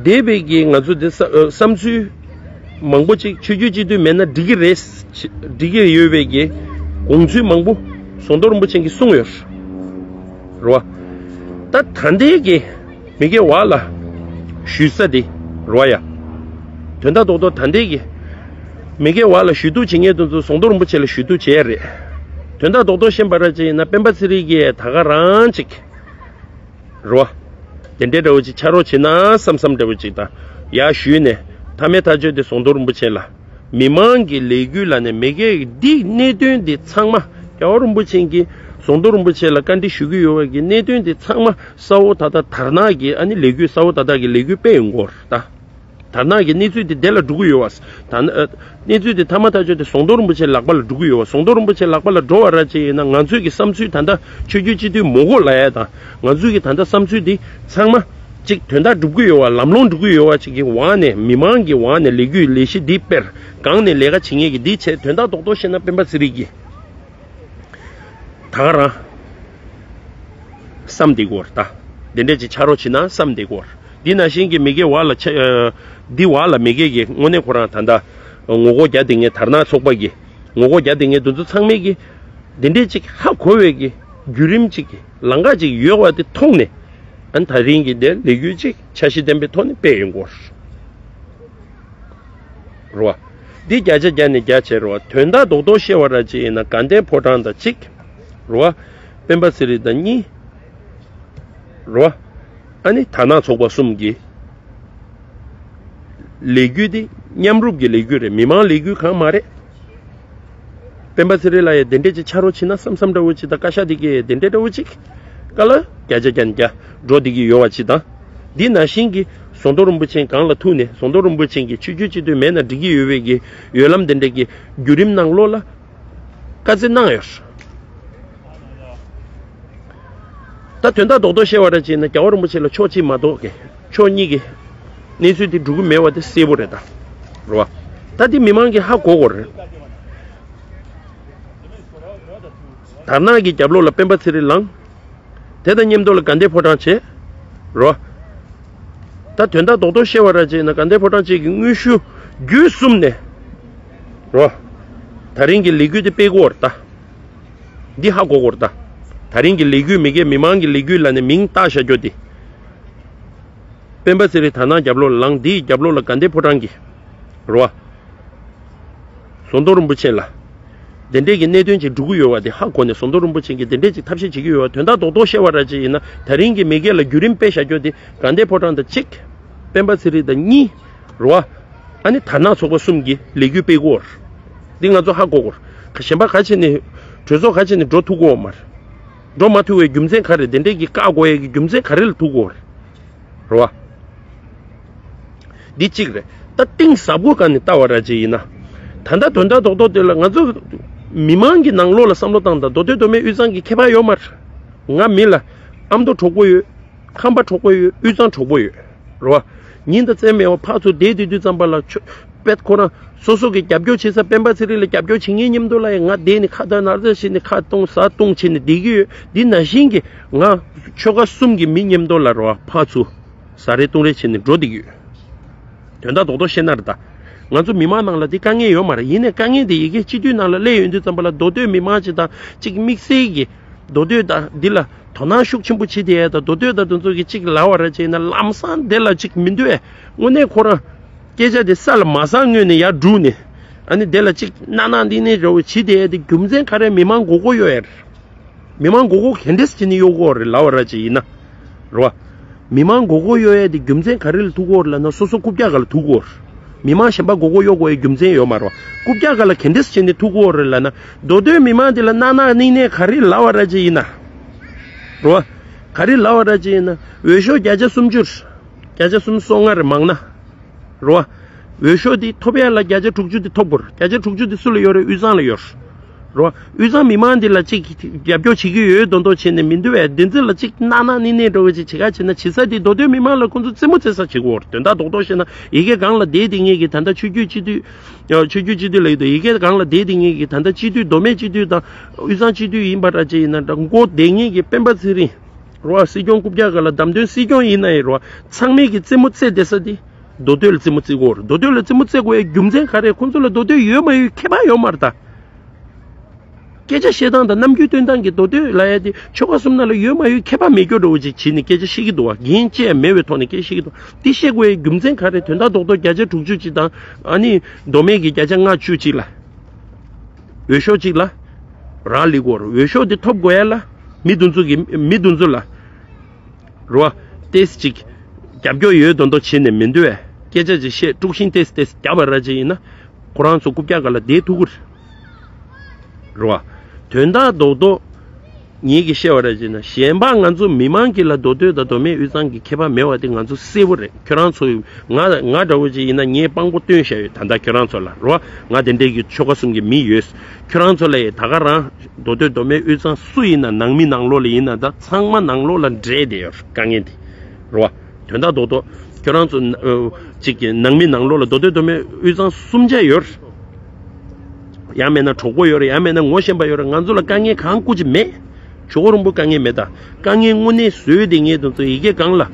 འདས་པའི་གི་ང་ཚོ་འདི་བསམ་ཚུལ་མང་པོ་ཅིག་ཆོས་བརྒྱུད་སྤྱི་འཐུས་མེད་ན་འགྲིག་གི་རེད། འགྲིག་གི་ཡོད་པའི་གི་དགོངས་ཚུལ་མང་པོ་ཟོང་དོར་རིན་པོ་ཆེ་གིས་གསུངས་ཡོད། རེད་བ། ད་ད་ལྟའི་གི་མི་སྒེར་བར་ལ་ཞུས་ས་དེ་རེད་བ་ཡ། དོན་དག་རྡོག་རྡོག་ད་ལྟའི་གི་མི་སྒེར་བར་ལ་ཞུ་གཏུག་བྱེད་མཁན་དེ་ཚོ་ཟོང་དོར་རིན་པོ་ཆེ་ལ་ཞུ་གཏུག་བྱས་རེད། དོན་དག་རྡོག་རྡོག་ཤེས་པ་ར་ཅིག་ཡིན་ན་སྤེན་པ་ཚེ་རིང་གིས་ད་ག་རང་ཅིག་རེད་བ། དེ་འདྲའི་འདྲ་བོ་ཅིག་ཕྱག་རོགས་བྱེད་ན་བསམ་བསམ་འདྲ་བོ་ཅིག་དང་ཡར་ཞུས་ནས་མཐའ་མའི་ཐག་གཅོད་དེ་ཟོང་དོར་རིན་པོ་ཆེ་ལ། མི་མང་གི་ལས་འགུལ་ལ་ནས་མི་སྒེར་འདི་གནད་དོན་འདི་ཚང་མ་རྒྱལ་བ་རིན་པོ་ཆེ་གིས་ཟོང་དོར་རིན་པོ་ཆེ་ལ་བཀའ་འདྲི་ཞུ་གི་ཡོད་པ་གི་གནད་དོན་འདི་ཚང་མ་གསལ་བོ་ད་ལྟ་དར་ནག་གི་ཨ་ནི་ལས་འགུལ་གསལ་བོ་ད་ལྟ་གི་ལས་འགུལ་སྤེལ་ཡོང་གི་ཡོད་རེད་ད། དར་ནག་གི་གནས་ཚུལ་འདི་དེ་ལ་འགྲོ་གི་ཡོད་པ། ད་ནི་ཨ། གནས་ཚུལ་འདི་མཐའ་མ་ཐག་གཅོད་དེ་ཟོང་དོར་རིན་པོ་ཆེ་ལག་པ་ལ་འགྲོ་གི་ཡོད་པ། ཟོང་དོར་རིན་པོ་ཆེ་ལག་པ་ལ་འགྲོ་བ་ར་ཅིག་ཡིན་ན་ང་ཚོས་ཀྱི་བསམ་ཚུལ་ད་ལྟ་ཆོས་བརྒྱུད་སྤྱི་འཐུས་མོ་གོ་ལ་ཡ་དང་ང་ཚོས་ཀྱི་ད་ལྟ་བསམ་ཚུལ་འདི་ཚང་མ་ཅིག་དོན་དག་སྒྲུབ་གི་ཡོད་པ་ལམ་ལྷོང་འགྲོ་གི་ཡོད་པ་ཅིག་གི་འོག་ནས་མི་མང་གི་འོག་ནས་ལས་འགུལ་ལས་གཞི་འདི་སྤེལ་སྒང་ནས་ལས་ཀ་བྱེད་མཁན་གྱི་འདི་བྱས་དོན་དག་རྡོག་རྡོག་བཤད་ན་སྤེན་པ་ཚེ་རིང་གིས། ད་ག་རང་བསམ་བསྡད་ཀྱི་ཡོད་རེད་ད། དེ་འདྲས་ཅིག་ཕྱག་རོགས་བྱེད་ན་བསམ་བསྡད་ཀྱི་ཡོད་རེད། འདི་ནང་བཞིན་གྱི་མི་སྒེར་བར་ལ་ཆ་ཨ། འདི་བར་ལ་མི་སྒེར་གྱི་དངོས་གནས་ཁོ་རང་ད་ལྟ་ངོ་རྒོལ་རྒྱག་བསྡད་མཁན་དར་ནག་ཚོགས་པ་གི་ངོ་རྒོལ་རྒྱག་བསྡད་མཁན་དེ་ཚོ་ཚང་མས་ཀྱི་དེ་འདྲས་ཅིག་ཧ་གོ་བའི་གི་བརྒྱུད་རིམ་ཅིག་གི་ལམ་ཁ་ཅིག་ཡོད་པ་དེ་མཐོང་ནས་ཨ་ནི་ད་རིང་གི་དེ་ལས་འགུལ་ཅིག་འཆར་གཞི་ལྡན་པའི་ཐོག་ནས་སྤེལ་ཡོང་གི་ཡོད་རེད། རེད་བ། འདི་བརྒྱ་ཆ་བརྒྱ་ནས་བརྒྱ་བྱས་རེད་བ། དོན་དག་རྡོག་རྡོག་བཤད་པ་ར་ཅིག་ཡིན་ན་དགའ་ལྡན་ཕོ་བྲང་དང་གཅིག་རེད་བ། སྤེན་པ་ཚེ་རིང་དང་གཉིས། རེད་བ། ཨ་ནི་དར་ནག་ཚོགས་པ་གསུམ་གྱི་ལས་འགུལ་འདི་མཉམ་རུབ་ཀྱི་ལས་འགུལ་རེད། མི་མང་ལས་འགུལ་གང་མ་རེད། སྤེན་པ་ཚེ་རིང་ལགས་ཡ་དེ་འདྲས་ཅིག་ཕྱག་རོགས་བྱེད་ན་བསམ་བསམ་འདྲ་བོ་ཅིག་དང་བཀའ་ཤག་དེ་གས་དེ་འདྲས་འདྲ་བོ་ཅིག་བཀའ་ལ་བརྒྱ་ཆ་བརྒྱ་ནས་བརྒྱ་འགྲོ་བསྡད་ཀྱི་ཡོད་པ་ཅིག་དང་། འདི་ནང་བཞིན་གྱི་ཟོང་དོར་རིན་པོ་ཆེ་སྒང་ལ་ཐུག་ནས་ཟོང་དོར་རིན་པོ་ཆེ་གི་ཆོས་བརྒྱུད་སྤྱི་འཐུས་མེད་ན་འགྲིག་གི་ཡོད་པའི་གི་འོས་ལམ་དེ་འདྲས་ཀྱི་བརྒྱུད་རིམ་ནང་ལོགས་ལ་བཀའ་སྩལ་གནང་ཡོད། ད་དོན་དག་རྡོག་རྡོག་བཤད་པ་ར་ཅིག་ན་རྒྱལ་བ་རིན་པོ་ཆེ་ལ་ཕྱོགས་གཅིག་མ་གཏོགས་ཀྱི་ཕྱོགས་གཉིས་ཀྱི་གནས་ཚུལ་དེ་འགྲོ་གི་མེད་པ་དེ་གསལ་པོ་རེད་ད། རེད་བ། ད་དེ་མི་མང་གིས་ཧ་གོ་དགོས་རེད། དར་ནག་གི་རྒྱབ་ལོགས་ལ་སྤེན་པ་ཚེ་རིང་ལངས། དེ་དང་མཉམ་དུ་ལ་དགའ་ལྡན་ཕོ་བྲང་བྱས། རེད་བ། ད་དོན་དག་རྡོག་རྡོག་བཤད་པ་ར་ཅིག་ན་དགའ་ལྡན་ཕོ་བྲང་བཅས་ཀྱི་དངོས་ཤུགས་བརྒྱུད་གསུམ་ནས། རེད་བ། ད་རིང་གི་ལས་འགུལ་དེ་སྤེལ་དགོས་རེད་ད། འདི་ཧ་གོ་དགོས་རེད་ད། ད་རིང་གི་ལས་འགུལ་མི་སྒེར་མི་མང་གི་ལས་འགུལ་ལ་ནི་མིང་བཏགས་བཞག་རྒྱུ་དེ། སྤེན་པ་ཚེ་རིང་དར་ནག་རྒྱབ་ལོགས་ལ་ལངས། འདིའི་རྒྱབ་ལོགས་ལ་དགའ་ལྡན་ཕོ་བྲང་གི། རེད་བ། ཟོང་དོར་རིན་པོ་ཆེ་ལ། དེ་འདྲས་ཀྱི་གནད་དོན་ཅིག་འགྲོ་གི་ཡོད་པ་དེ་ཧ་གོ་ནས་ཟོང་དོར་རིན་པོ་ཆེ་གིས་དེ་འདྲས་ཅིག་ཐབས་ཤེས་བྱེད་ཀྱི་ཡོད་པ་དོན་དག་རྡོག་རྡོག་བཤད་པ་ར་ཅིག་ཡིན་ན་ད་རིང་གི་མི་སྒེར་ལ་བརྒྱུད་རིམ་སྤེལ་བཞག་རྒྱུ་དེ་དགའ་ལྡན་ཕོ་བྲང་དང་གཅིག་སྤེན་པ་ཚེ་རིང་དང་གཉིས། རེད་བ། ཨ་ནི་དར་ནག་ཚོགས་པ་གསུམ་གྱིས་ལས་འགུལ་སྤེལ་དགོས་རེད། འདི་ང་ཚོ་ཧ་གོ་དགོས་རེད། གཞན་པ་ག་བྱས་ནས་གྲོས་ཚོགས་ག་བྱས་ནས་འགྲོ་ཐུབ་ཀྱི་ཡོད་མ་རེད། འགྲོ་མ་ཐུབ་པའི་རྒྱུ་མཚན་ག་རེ་རེད། དེ་འདྲས་ཀྱི་བཀག་དགོས་ཡས་ཀྱི་རྒྱུ་མཚན་ག་རེ་ལ་ཐུག་གི་ཡོད་རེད། རེད་བ། འདི་གཅིག་རེད། ད་གཏིང་ཟབ་པོ་སྒང་ནས་ལྟ་བ་ར་ཅིག་ཡིན་ན། ད་ལྟ་དོན་དག་རྡོག་རྡོག་དེ་ལ་ང་ཚོ་མི་མང་གི་ནང་ལོགས་ལ་བསམ་བློ་བཏང་དང་མདོ་སྟོད་མདོ་སྨད་དབུས་གཙང་གི་ཁྱད་པར་ཡོད་མ་རེད། ང་མི་ལ་ཨ་མདོ་གྲོགས་པོ་ཡོད། ཁམས་པ་གྲོགས་པོ་ཡོད། དབུས་གཙང་གྲོགས་པོ་ཡོད། རེད་བ། ཉིན་དང་མཚན་མེད་པར་ཕར་ཚུར་བསྡད་བསྡད་དུས་ཙམ་པ་ལ་ཆོ་དཔེ་ཁོ་རང་སོ་སོ་གི་རྒྱབ་སྐྱོར་བྱེད་ས་སྤེན་པ་ཚེ་རིང་ལ་རྒྱབ་སྐྱོར་བྱེད་མཁན་མཉམ་དུ་ལ་ཡང་ང་བསྡད་ནས་ཁ་བརྡ་ནར་བརྡ་བྱས་ནས་ཁ་གཏོང་ཟ་གཏོང་བྱས་ནས་བསྡད་ཀྱི་ཡོད། འདི་ནང་བཞིན་གྱི་ང་ཆོལ་ཁ་གསུམ་གྱི་མི་མཉམ་དུ་ལ་རེད་བ་ཕར་ཚུར་ཟ་རེས་གཏོང་རེས་བྱས་ནས་འགྲོ་བསྡད་ཀྱི་ཡོད། དོན་དག་རྡོག་རྡོག་བཤད་ན་རེད་ད། ང་ཚོ་མི་མང་ནང་ལ་འདི་དཀའ་ངལ་ཡོད་མ་རེད། ཡིན་ནའི་དཀའ་ངལ་འདི་ཡ་གི་སྤྱི་འཐུས་ནང་ལ་སླེབས་ཡོང་དུས་ཙམ་པ་ལ་མདོ་སྟོད་མི་མང་ཅིག་དང་གཅིག་དམིགས་བསལ་གྱི་མདོ་སྟོད་དང་འདི་ལ་དོ་སྣང་ཤུགས་ཆེན་པོ་བྱེད་བསྡད་ཡ་དང་མདོ་སྟོད་དང་དེ་ཚོ་གི་གཅིག་ལབ་པ་ར་བྱས་ན་ལམ་སང་དེ་ལ་གཅིག་མི་འདུག་ཨེ། དངོས་གནས་ཁོ་རང་སྐད་ཆ་དེ་ས་ལ་མ་ཟག་སྔོན་ནས་ཡར་བསྒྲུགས་ནས་ཨ་ནི་དེ་ལ་གཅིག་གནང་གནང་འདི་ནས་རེ་བ་བྱེད་བསྡད་ཡ་དེ་རྒྱུ་མཚན་ག་རེ། མི་མང་མགོ་སྐོར་གཡོག་ཡ་རེད། མི་མང་མགོ་སྐོར་ག་འདྲས་བྱས་ནས་གཡོག་གི་ཡོད་རེད་ལབ་པ་ར་ཅིག་ཡིན་ན། རེད་བ། མི་མང་མགོ་སྐོར་གཡོག་ཡས་དེ་རྒྱུ་མཚན་ག་རེ་ལ་ཐུག་གི་ཡོད་རེད་ལབ་ན་སོ་སོ་རྐུབ་བཀྱག་སྒང་ལ་ཐུག་གི་ཡོད་རེད། མི་མང་གཞན་པ་མགོ་སྐོར་གཡོག་དགོས་ཡའི་རྒྱུ་མཚན་ཡོད་མ་རེད་བ། རྐུབ་བཀྱག་སྒང་ལ་ག་འདྲས་བྱས་ནས་ཐུག་གི་ཡོད་རེད་ལབ་ན། མདོ་སྟོད་མི་མང་འདི་ལ་གནག་གནག་ནིག་ནིག་ག་རེ་ལབ་པ་ར་ཅིག་ཡིན་ན། རེད་བ། ག་རེ་ལབ་པ་ར་ཅིག་ཡིན་ན། འོས་ཤོག་བརྒྱ་ཆ་སུམ་ཅུ། བརྒྱ་ཆ་སུམ་སོ་ལྔ་རེད་མང་ན། རེད་བ། འོས་ཤོག་འདི་ཐོབ་ཡ་ལ་བརྒྱ་ཆ་དྲུག་ཅུ་འདི་ཐོབ་དགོས་རེད། བརྒྱ་ཆ་དྲུག་ཅུ་འདི་སུ་ལ་ཡོད་རེད། དབུས་གཙང་ལ་ཡོད་རེད། རོ། དབུས་གཙང་མི་མང་འདི་ལ་གཅིག་རྒྱབ་སྐྱོར་བྱེད་ཀྱི་ཡོད་མདོག་མདོག་བྱས་ནས་མི་འདུག་བས། འདི་ཚོ་ལ་གཅིག་གནག་གནག་ནིག་ནིག་འདྲ་བོ་ཅིག་བྱེད་ག་བྱེད་ན། བྱེད་ས་འདི་མདོ་སྟོད་མི་མང་ལ་ཁོང་ཚོ་རྩེད་མོ་རྩེ་ས་བྱེད་ཀྱི་ཡོད་རེད། དོན་དག་རྡོག་རྡོག་བཤད་ན་ཡ་གི་སྒང་ལ་བསྡད་དེ་ངེད་ཀྱི་ད་ལྟ་ཆོས་བརྒྱུད་སྤྱི་འཐུས། ཆོས་བརྒྱུད་སྤྱི་འཐུས་ལ་ཡོད་དོ། ཡ་གི་སྒང་ལ་བསྡད་དེ་ངེད་ཀྱི་ད་ལྟ་སྤྱི་འཐུས་མདོ་སྨད་སྤྱི་འཐུས་དང་དབུས་གཙང་སྤྱི་འཐུས་ཡིན་པ་འདྲ་ཅིག་ཡིན་ན་འདྲ། མགོ་བསྡད་ངེད་ཀྱི་སྤེན་པ་ཚེ་རིང་། རོ། སྲིད་སྐྱོང་རྐུབ་བཀྱག་སྒང་ལ་བདམས་ཐོན་སྲིད་སྐྱོང་ཡིན་ན་ཡང་རོ། ཚང་མས་ཀྱི་རྩེད་མོ་རྩེ་བསྡད་ས་འདི་མདོ་སྟོད་ལ་རྩེད་མོ་རྩེ་དགོས་རེད། མདོ་སྟོད་ལ་རྩེད་མོ་རྩེ་དགོས་ཡའི་རྒྱུ་མཚན་ག་རེ། ཁོང་ཚོ་ལ་མདོ་སྟོད་ཡོད་མ་ཡོད་ཁྱད་པར་ཡོད་མ་རེད་ད། སྐད་ཆ་བཤད་སྟངས་དང་རྣམ་འགྱུར་སྟོན་སྟངས་ཀྱི་མདོ་སྟོད་ལབ་ཡ་དེ་ཆོལ་ཁ་གསུམ་ནང་ལ་ཡོད་མ་ཡོད་ཁྱད་པར་མེད་སྐྱོ་འདྲ་བོ་ཅིག་བྱས་ནས་སྐད་ཆ་བཤད་ཀྱི་འདུག་བ། འགན་བཅས་མེད་པའི་ཐོག་ནས་སྐད་ཆ་བཤད་ཀྱི་འདུག་འདི་བཤད་དགོས་ཡའི་རྒྱུ་མཚན་ག་རེ། དོན་དག་རྡོག་རྡོག་བརྒྱ་ཆ་དྲུག་ཅུ་ཅིག་དང་། ཨ་ནི་མདོ་སྨད་ཀྱི་བརྒྱ་ཆ་ལྔ་བཅུ་ཅིག་ལ། འོས་ཤོག་ཅིག་ལ་རག་ལས་དགོས་རེད། འོས་ཤོག་འདི་ཐོབ་དགོས་ཡ་ལ་མི་འདི་ཚོ་གི་མི་འདི་ཚོ་ལ། རེད་བ། ཏོག་ཙམ་ཅིག་རྒྱབ་སྐྱོར་ཡོད་མདོག་མདོག་བྱས་ནས་མི་འདུག་བས། སྐད་ཆ་ཅིག་བཤད། དཀྲུག་ཤིང་ཏོག་ཙམ་ཏོག་ཙམ་བརྒྱབ་པ་ར་ཅིག་ཡིན་ན། ཁོ་རང་ཚོ་རྐུབ་བཀྱག་སྒང་ལ་བསྡད་ཐུབ་ཀྱི་རེད། རེད་བ། དོན་དག་རྡོག་རྡོག་ངེད་ཀྱིས་བཤད་པ་ར་ཅིག་ཡིན་ན། གཞན་པ་ང་ཚོ་མི་མང་གི་ལ་མདོ་སྟོད་དང་མདོ་སྨད་དབུས་གཙང་གི་ཁྱད་པར་མེད་པ་དེ་ང་ཚོ་གསལ་པོ་རེད། ཁྱོད་རང་ཚོ་ང་ང་འདྲ་བོ་ཅིག་ཡིན་ན་ངས་དཔང་པོ་བཏོན་བཞག་ཡོད། ད་ལྟ་ཁྱོད་རང་ཚོ་ལ་རེད་བ། ང་དེ་འདྲའི་གི་ཆོལ་ཁ་གསུམ་གྱི་མི་ཡོད། ཁྱོད་རང་ཚོ་ལ་ཡི་ད་ག་རང་མདོ་སྟོད་མདོ་སྨད་དབུས་གཙང་སུ་ཡིན་ན། ནང་མི་ནང་ལོགས་ལ་ཡིན་ན། ད་ཚང་མ་ནང་ལོགས་ལ་འདྲེས་བསྡད་ཡོད། དཀའ་ངལ་འདི་རེད་བ། དོན་དག་རྡོག་རྡོག་ཁྱོད་རང་ཚོ་ཨ་ཅིག་གི་ནང་མི་ནང་ལོགས་ལ་མདོ་སྟོད་མདོ་སྨད་དབུས་གཙང་གསུམ་ཆ་ཡོད། ཡང་མེད་ན་གྲོགས་པོ་ཡོད་རེད། ཡང་མེད་ན་ངོ་ཤེས་པ་ཡོད་རེད། ང་ཚོ་ལ་དཀའ་ངལ་གང་སྐུ་ཅི་མེད། ཇོ་བོ་རིན་པོ་དཀའ་ངལ་མེད་ད། དཀའ་ངལ་དངོས་གནས་བཟོས་ཏེ་ངས་དེ་ཚོ་ཡ་གི་སྒང་ལ།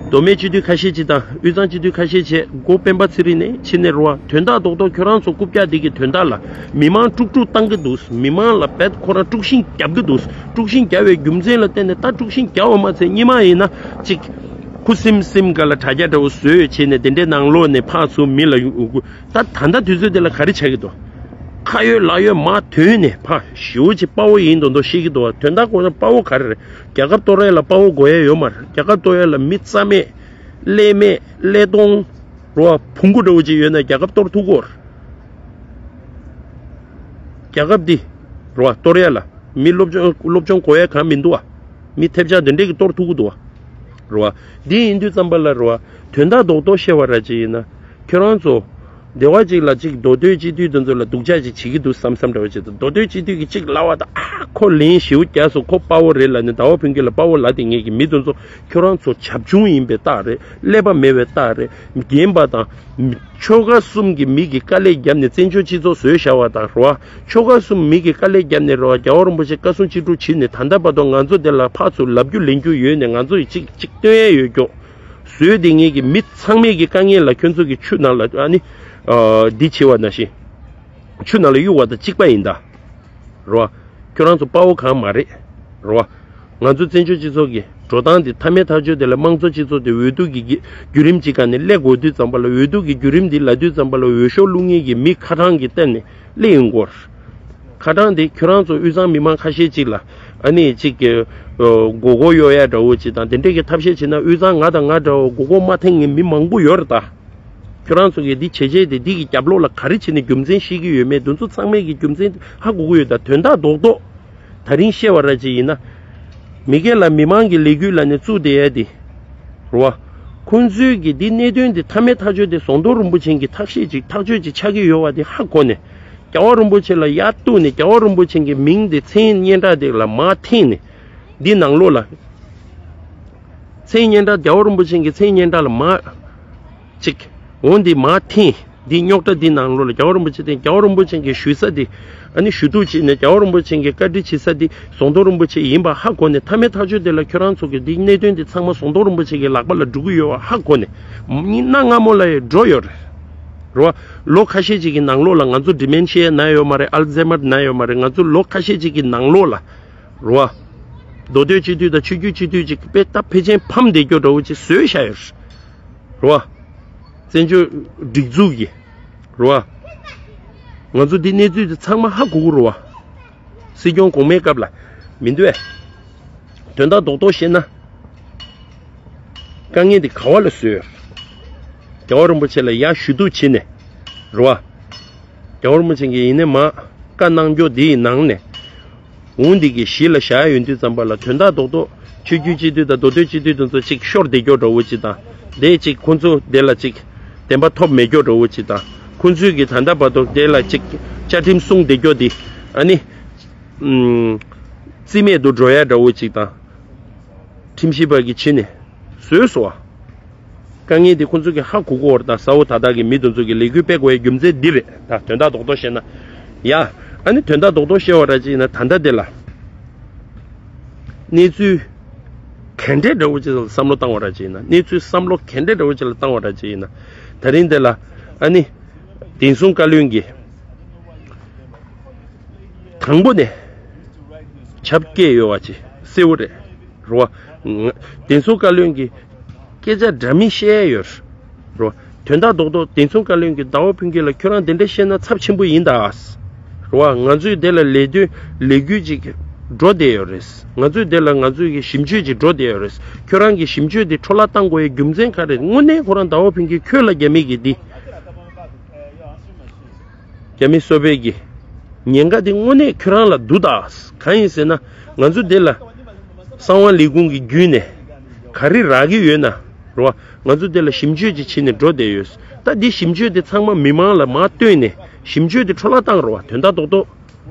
མདོ་སྨད་སྤྱི་འཐུས་ཁ་ཤས་ཅིག་དང་དབུས་གཙང་སྤྱི་འཐུས་ཁ་ཤས་བྱས། མགོ་སྤེན་པ་ཚེ་རིང་ནས་ཕྱིན་ནས་རེད་བ། དོན་དག་རྡོག་རྡོག་ཁྱོད་རང་ཚོ་རྐུབ་བཀྱག་འདི་གི་དོན་དག་ལ་མི་མང་དཀྲུག་དཀྲུག་བཏང་གི་འདུག་མི་མང་ལ་བེད་ཁོ་རང་དཀྲུག་ཤིང་རྒྱབ་གི་འདུག་དཀྲུག་ཤིང་རྒྱབ་པའི་རྒྱུ་མཚན་ལ་བརྟེན་ནས། ད་དཀྲུག་ཤིང་རྒྱབ་པ་མ་ཚད་སྔོན་མ་ཡིན་ན་ཅིག་ཁུ་སིམ་སིམ་སྒང་ལ་དྲ་རྒྱ་འདྲ་བོ་བཟོས་བྱས་ནས་དེ་འདྲའི་ནང་ལོགས་ནས་ཕར་ཚུར་མི་ལ་ཡུ། ད་ད་ལྟ་དུས་ཚོད་དེ་ལ་ག་རེ་ཆགས་ཀྱི་འདུག་ཁ་ཡོད་ལག་ཡོད་མར་ཐོན་ནས་ཕར་ཞེ་པོ་ཅིག་དཔའ་བོ་ཡིན་མདོག་མདོག་བཤད་ཀྱི་འདུག་བ། དོན་དག་ཁོ་ན་དཔའ་བོ་ག་རེ་རེད། རྒྱལ་ཁབ་གཏོར་ཡ་ལ་དཔའ་བོ་དགོས་ཡ་ཡོད་མ་རེད། རྒྱལ་ཁབ་གཏོར་ཡ་ལ་མི་རྩ་མེད། ཀླད་མེད། ཀླད་སྟོང་། རེད་བ། བོང་གུ་འདྲ་བོ་ཅིག་ཡོད་ན་རྒྱལ་ཁབ་གཏོར་ཐུབ་ཀྱི་ཡོད་རེད། རྒྱལ་ཁབ་འདི་རེད་བ། གཏོར་ཡ་ལ་མི་སློབ་སྦྱོང་སློབ་སྦྱོང་དགོས་ཡ་གང་མི་འདུག་བ། མི་ཐེབས་ཆག་འདི་འདྲས་ཀྱིས་གཏོར་ཐུབ་ཀྱི་འདུག་བ། རེད་བ། འདི་ཡིན་དུས་ཙམ་པ་ལ་རེད་བ། དོན་དག་རྡོག་རྡོག་བཤད་པ་ར་ཅིག་ཡིན་ན། ཁྱོད་རང་ཚོ་སྡེ་བ་ཅིག་ལ་ཅིག་མདོ་སྟོད་སྤྱི་འཐུས་དེ་ཚོ་ལ་སྡུག་ཅག་ཅིག་བྱེད་ཀྱི་འདུག་བསམ་བསམ་འདྲ་བོ་ཅིག་དང་། མདོ་སྟོད་སྤྱི་འཐུས་ཀྱིས་ཅིག་ལབ་པ་དང་། ཨ་ཁོ་ལན་ཞེ་པོ་བརྒྱབ་སོང་། ཁོ་དཔའ་བོ་རེད་ལབ་ནས་ཟླ་བ་ཕུན་སྐྱིད་ལ་དཔའ་བོ་ལབ་དེ་ངེད་ཀྱི་མི་དེ་ཚོ་ཁྱོད་རང་ཚོ་བྱབ་ཆུང་ཡིན་པའི་རྟགས་རེད། ཀླད་པ་མེད་པའི་རྟགས་རེད། རྒན་པ་དང་ཆོལ་ཁ་གསུམ་གྱི་མི་གི་དཀའ་ལས་བརྒྱབ་ནས་བཙན་བྱོལ་སྤྱི་ཚོགས་བཟོས་བཞག་པ་དང་རེད་བ། ཆོལ་ཁ་གསུམ་མི་གི་དཀའ་ལས་བརྒྱབ་ནས་རེད་བ། རྒྱལ་བ་རིན་པོ་ཆེ་བཀའ་གསུང་ཅི་སྒྲུབ་བྱས་ནས་ད་ལྟ་བར་དུ་ང་ཚོ་དེ་ལ་ཕར་ཚུར་ལབ་རྒྱུ་ལེན་རྒྱུ་ཡོད་ནས། ང་ཚོ་ཡི་གཅིག་གཅིག་སྟོན་ཡས་ཡོད་ཀྱོག་བཟོས་ཏེ་ངེད་ཀྱི་མི་ཚང་མས་ཀྱི་དཀའ་ངལ་ལ་ཁྱོད་ཚོ་གི་ཆུ་ནང་ལ་ཨ་ནི། ཨ་འདི་བྱེད་པ་ནང་བཞིན། ཆུ་ནང་ལ་གཡུག་པ་དང་གཅིག་པ་ཡིན་ད། རེད་བ། ཁྱོད་རང་ཚོ་དཔའ་བོ་གང་མ་རེད། རེད་བ། ང་ཚོ་བཙན་བྱོལ་སྤྱི་ཚོགས་ཀྱི་འགྲོ་སྟངས་འདི་མཐའ་མའི་ཐག་གཅོད་དེ་ལ་དམངས་གཙོ་སྤྱི་ཚོགས་དེ་འོས་བསྡུ་གི་གི་བརྒྱུད་རིམ་གཅིག་སྒང་ནས་སླེབས་དགོས་དུས་ཙམ་པ་ལ། འོས་བསྡུ་གི་བརྒྱུད་རིམ་འདི་ལབ་དུས་ཙམ་པ་ལ་འོས་ཤོག་བླུག་མཁན་གྱི་མི་ཁ་གྲངས་ཀྱི་སྟེང་ནས་སླེབས་ཡོང་གི་ཡོད་རེད། ཁ་གྲངས་དེ་ཁྱོད་རང་ཚོ་དབུས་གཙང་མི་མང་ཁ་ཤས་ཅིག་ལ་ཨ་ནི་ཅིག་གི་མགོ་སྐོར་གཡོག་ཡ་འདྲ་བོ་ཅིག་དང་། དེ་འདྲས་ཀྱི་ཐབས་ཤེས་བྱས་ན་དབུས་གཙང་ང་དང་ང་འདྲ་བོ་མགོ་སྐོར་མ་འཐེན་མཁན་མི་མང་པོ་ཡོད་རེད་ད། ཁྱོད་རང་ཚོ་གིས་འདི་བྱས་རྗེས་དེ་འདི་གི་རྒྱབ་ལོགས་ལ་ག་རེ་བྱས་ནས་རྒྱུ་མཚན་ཤེས་ཀྱི་ཡོད་མེད། དེ་ཚོ་ཚང་མས་ཀྱི་རྒྱུ་མཚན་ཧ་གོ་གི་ཡོད་ད། དོན་དག་རྡོག་རྡོག་ད་རིང་བཤད་པ་ར་ཅིག་ཡིན་ན། མི་སྒེར་ལ་མི་མང་གི་ལས་འགུལ་ལབ་ནས་བཙུགས་བསྡད་ཡ་དེ། རེད་བ། ཁོང་ཚོའི་གི་འདི་གནད་དོན་དེ་མཐའ་མའི་ཐག་གཅོད་དེ་ཟམ་གདོང་རིན་པོ་ཆེ་གི་ཐག་གཅོད་ཅིག་ཐག་གཅོད་ཅིག་ཆགས་ཀྱི་ཡོད་པ་དེ་ཧ་གོ་ནས། རྒྱལ་བ་རིན་པོ་ཆེ་ལ་ཡར་གཏུགས་ནས། རྒྱལ་བ་རིན་པོ་ཆེ་གི་མིང་དེ་མཚན་སྙན་གྲགས་དེ་ལ་མར་འཐེན་ནས། འདི་ནང་ལོགས་ལ། མཚན་སྙན་གྲགས། རྒྱལ་བ་རིན་པོ་ཆེ་གི་མཚན་སྙན་གྲགས་ལ་མར་ཅིག་འོ་འདི་མར་འཐེན། འདི་རྙོག་དྲ་འདི་ནང་ལོགས་ལ་རྒྱལ་བ་རིན་པོ་ཆེ་དེ། རྒྱལ་བ་རིན་པོ་ཆེ་གི་ཞུ་ས་དེ་ཨ་ནི་ཞུ་གཏུག་བྱས་ནས། རྒྱལ་བ་རིན་པོ་ཆེ་གི་བཀའ་འདྲི་བྱེད་ས་དེ་ཟམ་གདོང་རིན་པོ་ཆེ་ཡིན་པ་ཧ་གོ་ནས། མཐའ་མའི་ཐག་གཅོད་དེ་ལ་ཁྱོད་རང་ཚོ་གི་འདི་གནད་དོན་དེ་ཚང་མ་ཟམ་གདོང་རིན་པོ་ཆེ་གི་ལག་པ་ལ་འགྲོ་གི་ཡོད་པ་ཧ་གོ་ནས། གནའ་སྔ་མོ་ལ་ཡང་འགྲོ་ཡོད་རེད། རེད་བ། ལོ་ཁ་ཤས་ཅིག་གི་ནང་ལོགས་ལ་ང་ཚོ་ཌི་མེན་ཤི་ཡ་ན་ཡོད་མ་རེད། ཨལ་ཛེ་མར་ན་ཡོད་མ་རེད། ང་ཚོ་ལོ་ཁ་ཤས་ཅིག་གི་ནང་ལོགས་ལ། རེད་བ། མདོ་སྟོད་སྤྱི་འཐུས་དང་ཆོས་བརྒྱུད་སྤྱི་འཐུས་ཅིག་དཔེ་ད་ཕལ་ཆེར་ཕམ་བསྡད་རྒྱུ་འདྲ་བོ་ཅིག་བཟོས་བཞག་ཡོད་རེད། རེད་བ། བཙན་བྱོལ་སྒྲིག་འཛུགས་ཀྱི། རེད་བ། ང་ཚོ་འདི་གནས་ཚུལ་དེ་ཚང་མ་ཧ་གོ་གི་རེད་བ། སྲིད་སྐྱོང་གོང་མའི་སྐབས་ལ་མི་འདུག་ཨེ། དོན་དག་རྡོག་རྡོག་བཤད་ན། དཀའ་ངལ་འདི་ག་བ་ལ་བཟོས་ཡོད། རྒྱལ་བ་རིན་པོ་ཆེ་ལ་ཡར་ཞུ་གཏུག་བྱས་ནས་རེད་བ། རྒྱལ་བ་རིན་པོ་ཆེ་གིས་ཡིན་ནའི་མ་བཀའ་གནང་རྒྱུ་འདིའི་ནང་ནས། འོང་འདི་གི་གཞི་ལ་བཞག་ཡོང་དུས་ཙམ་པ་ལ་དོན་དག་རྡོག་རྡོག་ཆོས་བརྒྱུད་སྤྱི་འཐུས་དང་མདོ་སྟོད་སྤྱི་འཐུས་དེ་ཚོ་གཅིག་ཤོར་བསྡད་རྒྱུ་འདྲ་བོ་ཅིག་དང་། དེ་གཅིག་ཁོང་ཚོ་དེ་ལ་གཅིག་བདེན་པ་ཐོབ་མེད་རྒྱུ་འདྲ་བོ་ཅིག་དང་། ཁོང་ཚོས་ཀྱི་ད་ལྟ་བར་དུ་དེ་ལ་གཅིག་བཅའ་ཁྲིམས་སྲུང་བསྡད་རྒྱུ་དེ་ཨ་ནི་ཨུམ་རྩིས་མེད་དུ་འགྲོ་ཡ་འདྲ་བོ་ཅིག་དང་། ཁྲིམས་ཞིབ་པ་གིས་བྱས་ནས་བཟོས་སོང་བ། དཀའ་ངལ་དེ་ཁོང་ཚོ་གིས་ཧ་གོ་གོ་བར་དང་། གསལ་བོ་ད་ལྟ་གི་མི་དེ་ཚོ་གིས་ལས་འགུལ་སྤེལ་དགོས་ཡའི་རྒྱུ་མཚན་འདི་རེད། ད་དོན་དག་རྡོག་རྡོག་བཤད་ན། ཡ། ཨ་ནི་དོན་དག་རྡོག་རྡོག་བཤད་པ་ར་ཅིག་ཡིན་ན་ད་ལྟ་དེ་ལ་གནས་ཚུལ་ག་འདྲས་འདྲ་བོ་ཅིག་ལ་བསམ་བློ་བཏང་བ་ར་ཅིག་ཡིན་ན། གནས་ཚུལ་བསམ་བློ་ག་འདྲས་འདྲ་བོ་ཅིག་ལ་བཏང་བ་ར་ཅིག་ཡིན་ན། ད་རིང་དེ་ལ་ཨ་ནི་བདེན་སྲུང་བཀའ་བློན་གྱིས་དང་པོ་ནས་ཁྱབ་སྐྱེས་ཡོད་པ་ཅིག་གསལ་བོ་རེད། རེད་བ། ང་བདེན་སྲུང་བཀའ་བློན་གྱིས་སྐད་ཆ་འདྲ་མིན་བཤད་ཡོད་རེད་བ། དོན་དག་རྡོག་རྡོག་བདེན་སྲུང་བཀའ་བློན་གྱིས་ཟླ་བ་ཕུན་སྐྱིད་ལ་ཁྱོད་རང་དེ་འདྲ་བཤད་ན་ཚབས་ཆེན་པོ་ཡིན་ད། རེད་བ། ང་ཚོས་དེ་ལ་ལས་དོན་ལས་འགུལ་ཅིག་འགྲོ་བསྡད་ཡོད་རེད། ང་ཚོས་དེ་ལ་ང་ཚོས་ཀྱི་ཞིབ་དཔྱོད་ཅིག་འགྲོ་བསྡད་ཡོད་རེད། ཁྱོད་རང་གི་ཞིབ་དཔྱོད་དེ་འཕྲོ་བརླག་བཏང་དགོས་ཡའི་རྒྱུ་མཚན་ག་རེ་རེད། དངོས་གནས་ཁོ་རང་ཟླ་བ་ཕུན་སྐྱིད་ཁྱོད་ལ་རྒྱ་མི་གིས་འདི། རྒྱ་མི་སོ་པའི་གི་ཉེན་ཁ་དེ་དངོས་གནས་ཁྱོད་རང་ལ་འདུག་ད། གང་ཡིན་ཟེར་ན་ང་ཚོ་དེ་ལ་གསང་བ་ལས་ཁུངས་ཀྱི་བརྒྱུད་ནས་ག་རེ་རག་གི་ཡོད་ན་རེད་བ། ང་ཚོ་དེ་ལ་ཞིབ་དཔྱོད་ཅིག་བྱས་ནས་འགྲོ་བསྡད་ཡོད། ད་འདི་ཞིབ་དཔྱོད་དེ་ཚང་མ་མི་མང་ལ་མར་སྟོན་ནས་ཞིབ་དཔྱོད་དེ་འཕྲོ་བརླག་བཏང་རེད་བ། དོན་དག་རྡོག་རྡོག་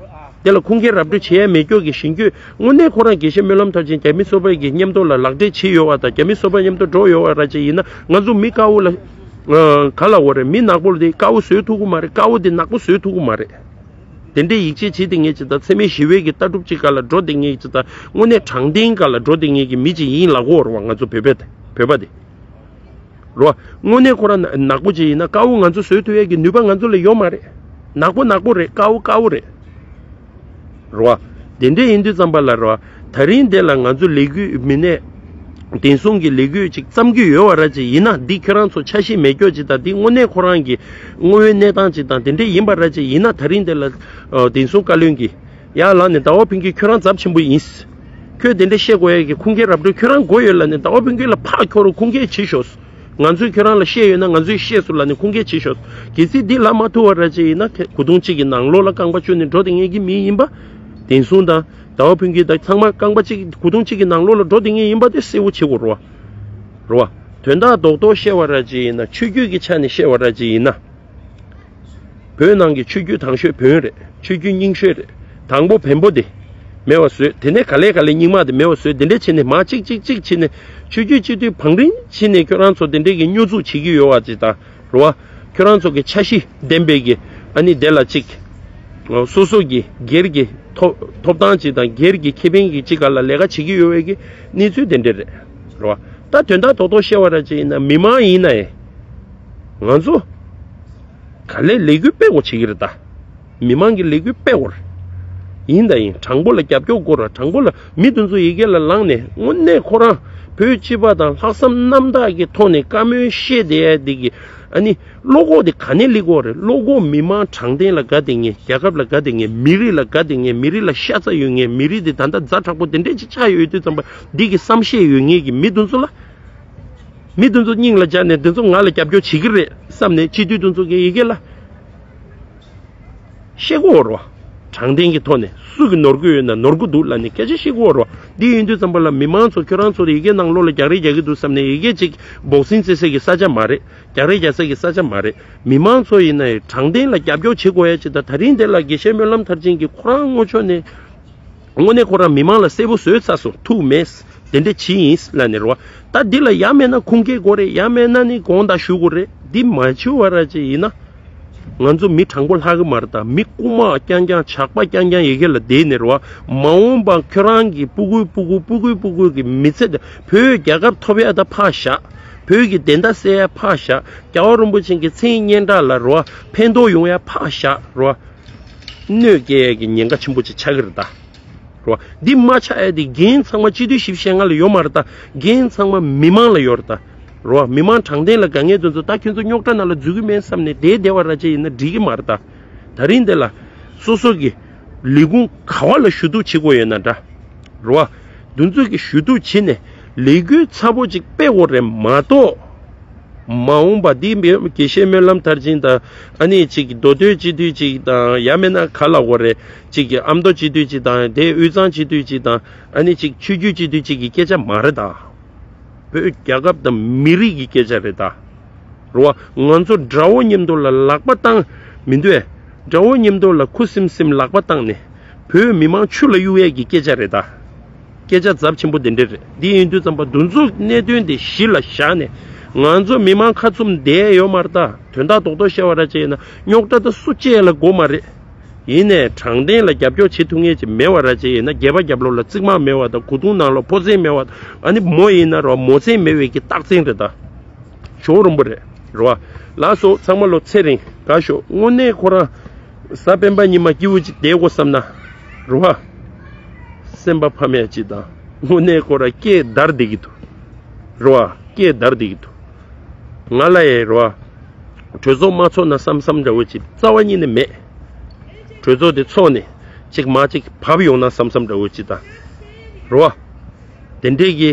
དེ་ལ་ཁུངས་སྐྱེལ་ར་སྤྲོད་བྱེད་ཡ་མེད་སྐྱོ་གི་ཞིང་སྐྱོད་དངོས་གནས་ཁོ་རང་དགེ་བཤེས་སྨོན་ལམ་མཐར་ཕྱིན་རྒྱ་མི་སོ་པ་གི་མཉམ་དུ་ལ་ལག་འབྲེལ་བྱས་ཡོད་བ་དང་རྒྱ་མི་སོ་པ་མཉམ་དུ་འགྲོ་ཡོད་བ་ར་ཅིག་ཡིན་ན། ང་ཚོ་མི་དཀར་བོ་ལ་ག་ལ་འོ་རེད། མི་ནག་པོ་ལ་དེ་དཀར་བོ་བཟོས་ཐུབ་ཀྱི་མ་རེད། དཀར་བོ་དེ་ནག་པོ་བཟོས་ཐུབ་ཀྱི་མ་རེད། དེ་འདྲའི་ཡིད་ཆེས་བྱེད་དེ་ངེས་ཅིག་དང་། འཚེ་མེད་ཞི་བའི་གི་ལྟ་གྲུབ་ཅིག་སྒང་ལ་འགྲོ་དེ་ངེས་ཅིག་དང་། དངོས་གནས་དྲང་བདེན་སྒང་ལ་འགྲོ་དེ་ངེས་ཀྱི་མི་ཅིག་ཡིན་ལབ་དགོས་རེད་བ། ང་ཚོ་བོད་པ་དེ་བོད་པ་དེ། རེད་བ། དངོས་གནས་ཁོ་རང་ནག་པོ་ཅིག་ཡིན་ན་དཀར་བོ་ང་ཚོ་བཟོས་ཐུབ་ཡས་ཀྱི་ནུས་པ་ང་ཚོ་ལ་ཡོད་མ་རེད། ནག་པོ་ནག་པོ་རེད། དཀར་བོ་དཀར་བོ་རེད། རེད་བ། དེ་འདྲས་ཡིན་དུས་ཙམ་པ་ལ་རེད་བ། ད་རིང་འདི་ལ་ང་ཚོ་ལས་འགུལ་མི་སྣས་བདེན་སྲུང་གི་ལས་འགུལ་ཅིག་བརྩམས་ཀྱི་ཡོད་བ་ར་ཅིག་ཡིན་ན། འདི་ཁྱོད་རང་ཚོ་འཆར་གཞི་མེད་སྐྱོ་ཅིག་དང་། འདི་དངོས་གནས་ཁོ་རང་གི་དངོས་ཡོད་གནས་སྟངས་ཅིག་དང་དེ་འདྲས་ཡིན་པ་ར་ཅིག་ཡིན་ན། ད་རིང་འདི་ལ་བདེན་སྲུང་བཀའ་བློན་གྱིས་ཡར་ལངས་ནས་ཟླ་བ་ཕུན་སྐྱིད་ཁྱོད་རང་ཚབས་ཆེན་པོ་ཡིན། ཁྱོད་དེ་འདྲ་བཤད་དགོས་ཡས་ཀྱི་ཁུངས་སྐྱེལ་ར་སྤྲོད་ཁྱོད་རང་དགོས་ཡོད་ལབ་ནས་ཟླ་བ་ཕུན་སྐྱིད་ལ་ཕར་འཁྱོར་རོགས། ཁུངས་སྐྱེལ་བྱེད་ཤོག་ང་ཚོས་ཁྱོད་རང་ལ་བཤད་ཡོད་ན་ང་ཚོས་བཤད་སོང་ལབ་ནས་ཁུངས་སྐྱེལ་བྱེད་ཤོག་གལ་སྲིད་འདི་ལབ་མ་ཐུབ་པ་ར་ཅིག་ཡིན་ན། ཁྱེད་གོས་ཐུང་གཅིག་གི་ནང་ལོགས་ལ་རྐང་པ་བཅུག་ནས་འགྲོ་དེ་ངེས་ཀྱི་མི་ཡིན་པ། བདེན་སྲུང་དང་ཟླ་བ་ཕུན་སྐྱིད་དང་ཚང་མ་རྐང་པ་གཅིག་གོས་ཐུང་གཅིག་གི་ནང་ལོགས་ལ་འགྲོ་དེ་ངེས་ཡིན་པ་དེ་གསལ་བོ་བྱེད་དགོས་རེད་བ། རེད་བ། དོན་དག་རྡོག་རྡོག་བཤད་པ་ར་ཅིག་ཡིན་ན། ཆོས་བརྒྱུད་ཀྱི་ཆ་ནས་བཤད་པ་ར་ཅིག་ཡིན་ན། བོད་ནང་གི་ཆོས་བརྒྱུད་དང་ཤོས་བོན་རེད། ཆོས་བརྒྱུད་རྙིང་ཤོས་རེད། དང་པོ་བོན་པོ་དེ་མེད་པ་བཟོས། དེ་ནས་ག་ལེ་ག་ལེ་རྙིང་མ་དེ་མེད་པ་བཟོས། དེ་འདྲས་བྱས་ནས་མར་གཅིག་གཅིག་གཅིག་བྱས་ནས་ཆོས་བརྒྱུད་སྤྱི་འཐུས་བང་རིམ་བྱས་ནས་ཁྱོད་རང་ཚོ་དེ་འདྲས་ཀྱི་སྨྱོ་འཛུགས་བྱེད་ཀྱི་ཡོད་པ་ཅིག་དང་། རེད་བ། ཁྱོད་རང་ཚོ་གི་འཆར་གཞི་ལྡན་པའི་གི་ཨ་ནི་དེ་ལ་གཅིག་སོ་སོ་གི་སྒེར་གྱི་ཐོབ་ཐོབ་ཐང་ཅིག་དང་སྒེར་གྱི་ཁེ་ཕན་གྱི་ཅིག་སྒང་ལ་ལས་ཀ་བྱེད་ཀྱི་ཡོད་པའི་གི་གནས་ཚུལ་དེ་འདྲས་རེད། རེད་བ། ད་དོན་དག་རྡོག་རྡོག་བཤད་པ་ར་ཅིག་ཡིན་ན། མི་མང་ཡིན་ན་ཡང་ང་ཚོ་ག་ལེ་ལས་འགུལ་སྤེལ་དགོས་བྱེད་ཀྱི་རེད་ད། མི་མང་གི་ལས་འགུལ་སྤེལ་དགོས་རེད། ཡིན་ད་ཡིན། དྲང་པོ་ལ་རྒྱབ་སྐྱོར་དགོས་རེད། དྲང་པོ་ལ་མི་དེ་ཚོ་ཡི་གེ་ལ་ལངས་ནས་དངོས་གནས་ཁོ་རང་བོད་སྤྱི་པ་དང་ལྷག་བསམ་རྣམ་དག་གི་ཐོག་ནས་བཀའ་མོལ་བཤད་བསྡད་ཡ་འདི་གི་ཨ་ནི་བློ་ཁོག་དེ་ག་ནས་སླེབས་ཀྱི་ཡོད་རེད། བློ་ཁོག་མི་མང་དྲང་བདེན་ལ་དགའ་བསྡད་མཁན། རྒྱལ་ཁབ་ལ་དགའ་བསྡད་མཁན། མི་རིགས་ལ་དགའ་བསྡད་མཁན། མི་རིགས་ལ་ཤ་ཚ་ཡོད་མཁན། མི་རིགས་དེ་ད་ལྟ་ཛ་དྲག་པོ་དེ་འདྲས་ཅིག་ཆགས་ཡོད་དུས་ཙམ་པ། འདི་གི་བསམ་ཤེས་ཡོད་མཁན་གྱི་མི་དེ་ཚོ་ལ། མི་དེ་ཚོ་སྙིང་ལ་འཇགས་ནས་དེ་ཚོ་ང་ལ་རྒྱབ་སྐྱོར་བྱེད་ཀྱི་རེད་བསམ་ནས་སྤྱི་འཐུས་དེ་ཚོ་གི་ཡི་གེ་ལ་བཤད་དགོས་རེད་བ། དྲང་བདེན་གྱི་ཐོག་ནས་སུ་གི་ནོར་འཁྲུལ་ཡོད་ན་ནོར་འཁྲུལ་འདུག་ལབ་ནས་སྐད་ཆ་བཤད་དགོས་རེད་བ། འདི་ཡིན་དུས་ཙམ་པ་ལ་མི་མང་ཚོ་ཁྱོད་རང་ཚོ་ཡི་གེ་ནང་ལོགས་ལ་རྒྱག་རེས་རྒྱག་གི་འདུག་བསམ་ནས། ཡི་གེ་གཅིག་སྦོག་སིང་རྩེད་སའི་གི་ས་ཆ་མ་རེད། རྒྱག་རེས་རྒྱག་ས་གི་ས་ཆ་མ་རེད། མི་མང་ཚོ་ཡིན་ན་ཡང་དྲང་བདེན་ལ་རྒྱབ་སྐྱོར་བྱེད་དགོས་ཡ་ཅིག་དང་། ད་རིང་འདི་ལ་དགེ་བཤེས་སྨོན་ལམ་མཐར་ཕྱིན་གྱིས་ཁོ་རང་ངོ་ཕྱོགས་ནས། དངོས་གནས་ཁོ་རང་མི་མང་ལ་གསལ་པོ་བཟོས་ཚར་སོང་། ཐུགས་མེད། དེ་འདྲ་བྱས་ཡིན་ལབ་ནས་རེད་བ། ད་འདི་ལ་ཡ་མེད་ན་ཁུངས་སྐྱེལ་དགོས་རེད། ཡ་མེད་ན་ནི་དགོངས་དག་ཞུ་དགོས་རེད། འདི་མ་བྱས་པ་ར་ཅིག་ཡིན་ན། ང་ཚོ་མི་དྲང་པོ་ལྷག་གི་མ་རེད་ད། མི་རྐུ་མ་རྐྱང་རྐྱང་། ཇག་པ་རྐྱང་རྐྱང་ཡི་གེ་ལ་བསྡད་ནས་རེད་བ། མ་འོངས་པ་ཁྱོད་རང་གི་སྤུ་གུའི་སྤུ་གུ། སྤུ་གུའི་སྤུ་གུ་གི་མི་ཚེ་དེ། བོད་རྒྱལ་ཁབ་ཐོབ་ཡ་ད་ཕར་བཞག་བོད་ཀྱི་བདེན་མཐའ་གསལ་ཡ་ཕར་བཞག་རྒྱལ་བ་རིན་པོ་ཆེ་གི་མཚན་སྙན་གྲགས་ལ་རེད་བ། ཕན་ཐོགས་ཡོང་ཡ་ཕར་བཞག་རེད་བ། གནོད་སྐྱེལ་ཡས་ཀྱི་ཉེན་ཁ་ཆེན་པོ་ཅིག་ཆགས་ཀྱི་རེད་ད། རེད་བ། འདི་མ་ཆགས་ཡས་དེ་འགན་ཚང་མ་སྤྱི་འཐུས་བཞི་བཅུ་ཞེ་ལྔ་ལ་ཡོད་མ་རེད་ད། འགན་ཚང་མ་མི་མང་ལ་ཡོད་རེད་ད། རེད་བ། མི་མང་དྲང་བདེན་ལ་དགའ་མཁན་དེ་ཚོ་ད་ཁྱོད་ཚོ་རྙོག་དྲ་ནང་ལ་འཛུལ་གྱི་མེད་བསམ་ནས་བསྡད་བསྡད་པ་ར་ཅིག་ཡིན་ན་འགྲིག་གི་མ་རེད་ད། ད་རིང་འདི་ལ་སོ་སོ་གི་ལས་ཁུངས་ག་བ་ལ་ཞུ་གཏུག་བྱེད་དགོས་ཡོད་ན་འདྲ། རེད་བ། དེ་ཚོ་གི་ཞུ་གཏུག་བྱེད་ནས་ལས་འགུལ་ཚ་པོ་ཅིག་སྤེལ་དགོས་རེད་མ་གཏོགས། མ་འོངས་པ་འདི་དགེ་བཤེས་སྨོན་ལམ་མཐར་ཕྱིན་དང་ཨ་ནི་ཅིག་མདོ་སྟོད་སྤྱི་འཐུས་ཅིག་དང་ཡང་མིན་ན་ག་ལ་འོ་རེད་ཅིག་ཨ་མདོ་སྤྱི་འཐུས་ཅིག་དང་དེ་དབུས་གཙང་སྤྱི་འཐུས་ཅིག་དང་ཨ་ནི་ཅིག་ཆོས་བརྒྱུད་སྤྱི་འཐུས་ཅིག་གི་སྐད་ཆ་མ་རེད་ད། བོད་རྒྱལ་ཁབ་དང་མི་རིགས་ཀྱི་སྐད་ཆ་རེད་ད། རེད་བ། ང་ཚོ་དགྲ་བོ་མཉམ་དུ་ལ་ལག་པ་བཏང་མི་འདུག་ཨེ། དགྲ་བོ་མཉམ་དུ་ལ་ཁུ་སིམ་སིམ་ལག་པ་བཏང་ནས་བོད་མི་མང་ཆུ་ལ་གཡུག་ཡས་ཀྱི་སྐད་ཆ་རེད་ད། སྐད་ཆ་ཚབས་ཆེན་པོ་དེ་འདྲ་རེད། འདི་ཡིན་དུས་ཙམ་པ་འདི་ཚོ་གནད་དོན་དེ་གཞི་ལ་བཞག་ནས་ང་ཚོ་མི་མང་ཁ་བཙུམ་བསྡད་ཡོད་མ་རེད་ད། དོན་དག་རྡོག་རྡོག་བཤད་པ་ར་ཅིག་ཡིན་ན་རྙོག་དྲ་ད་སུ་བཅད་ལ་དགོས་མ་རེད། ཡིན་ནས་དྲང་བདེན་ལ་རྒྱབ་སྐྱོར་བྱེད་ཐུབ་མཁན་ཅིག་མེད་པ་ར་ཅིག་ཡིན་ན་སྒལ་པ་རྒྱབ་ལོགས་ལ་རྩིག་མ་མེད་པ་དང་གོས་ཐུང་ནང་ལ་ཕོ་མཚན་མེད་པ་དང་ཨ་ནི་མོ་ཡིན་ན་རོ་མོ་མཚན་མེད་པའི་གི་རྟགས་མཚན་རེད་ད། ཇོ་བོ་རིན་པོ་རེད། རེད་བ། ལགས་སོ་ཚང་མ་ལོ་ཚེ་རིང་དགའ་ཤོག་དངོས་གནས་ཁོ་རང་གཟའ་སྤེན་པ་ཉི་མ་སྐྱིད་པོ་ཅིག་བསྡད་དགོས་བསམ་ན། རེད་བ། སེམས་པ་ཕམ་ཡ་ཅིག་དང་དངོས་གནས་ཁོ་རང་སྐད་འདར་བསྡད་ཀྱི་འདུག་རེད་བ། སྐད་འདར་བསྡད་ཀྱི་འདུག་ང་ལ་ཡ་རེད་བ། གྲོས་ཚོགས་མ་ཚོགས་ན་བསམ་བསམ་འདྲ་བོ་ཅིག་རྩ་བ་ཉིད་ནས་མེད། གྲོས་ཚོགས་དེ་ཚོགས་ནས་ཅིག་མ་ཅིག་བབས་ཡོང་ན་བསམ་བསམ་འདྲ་བོ་ཅིག་དང་། རེད་བ། དེ་འདྲས་ཀྱི་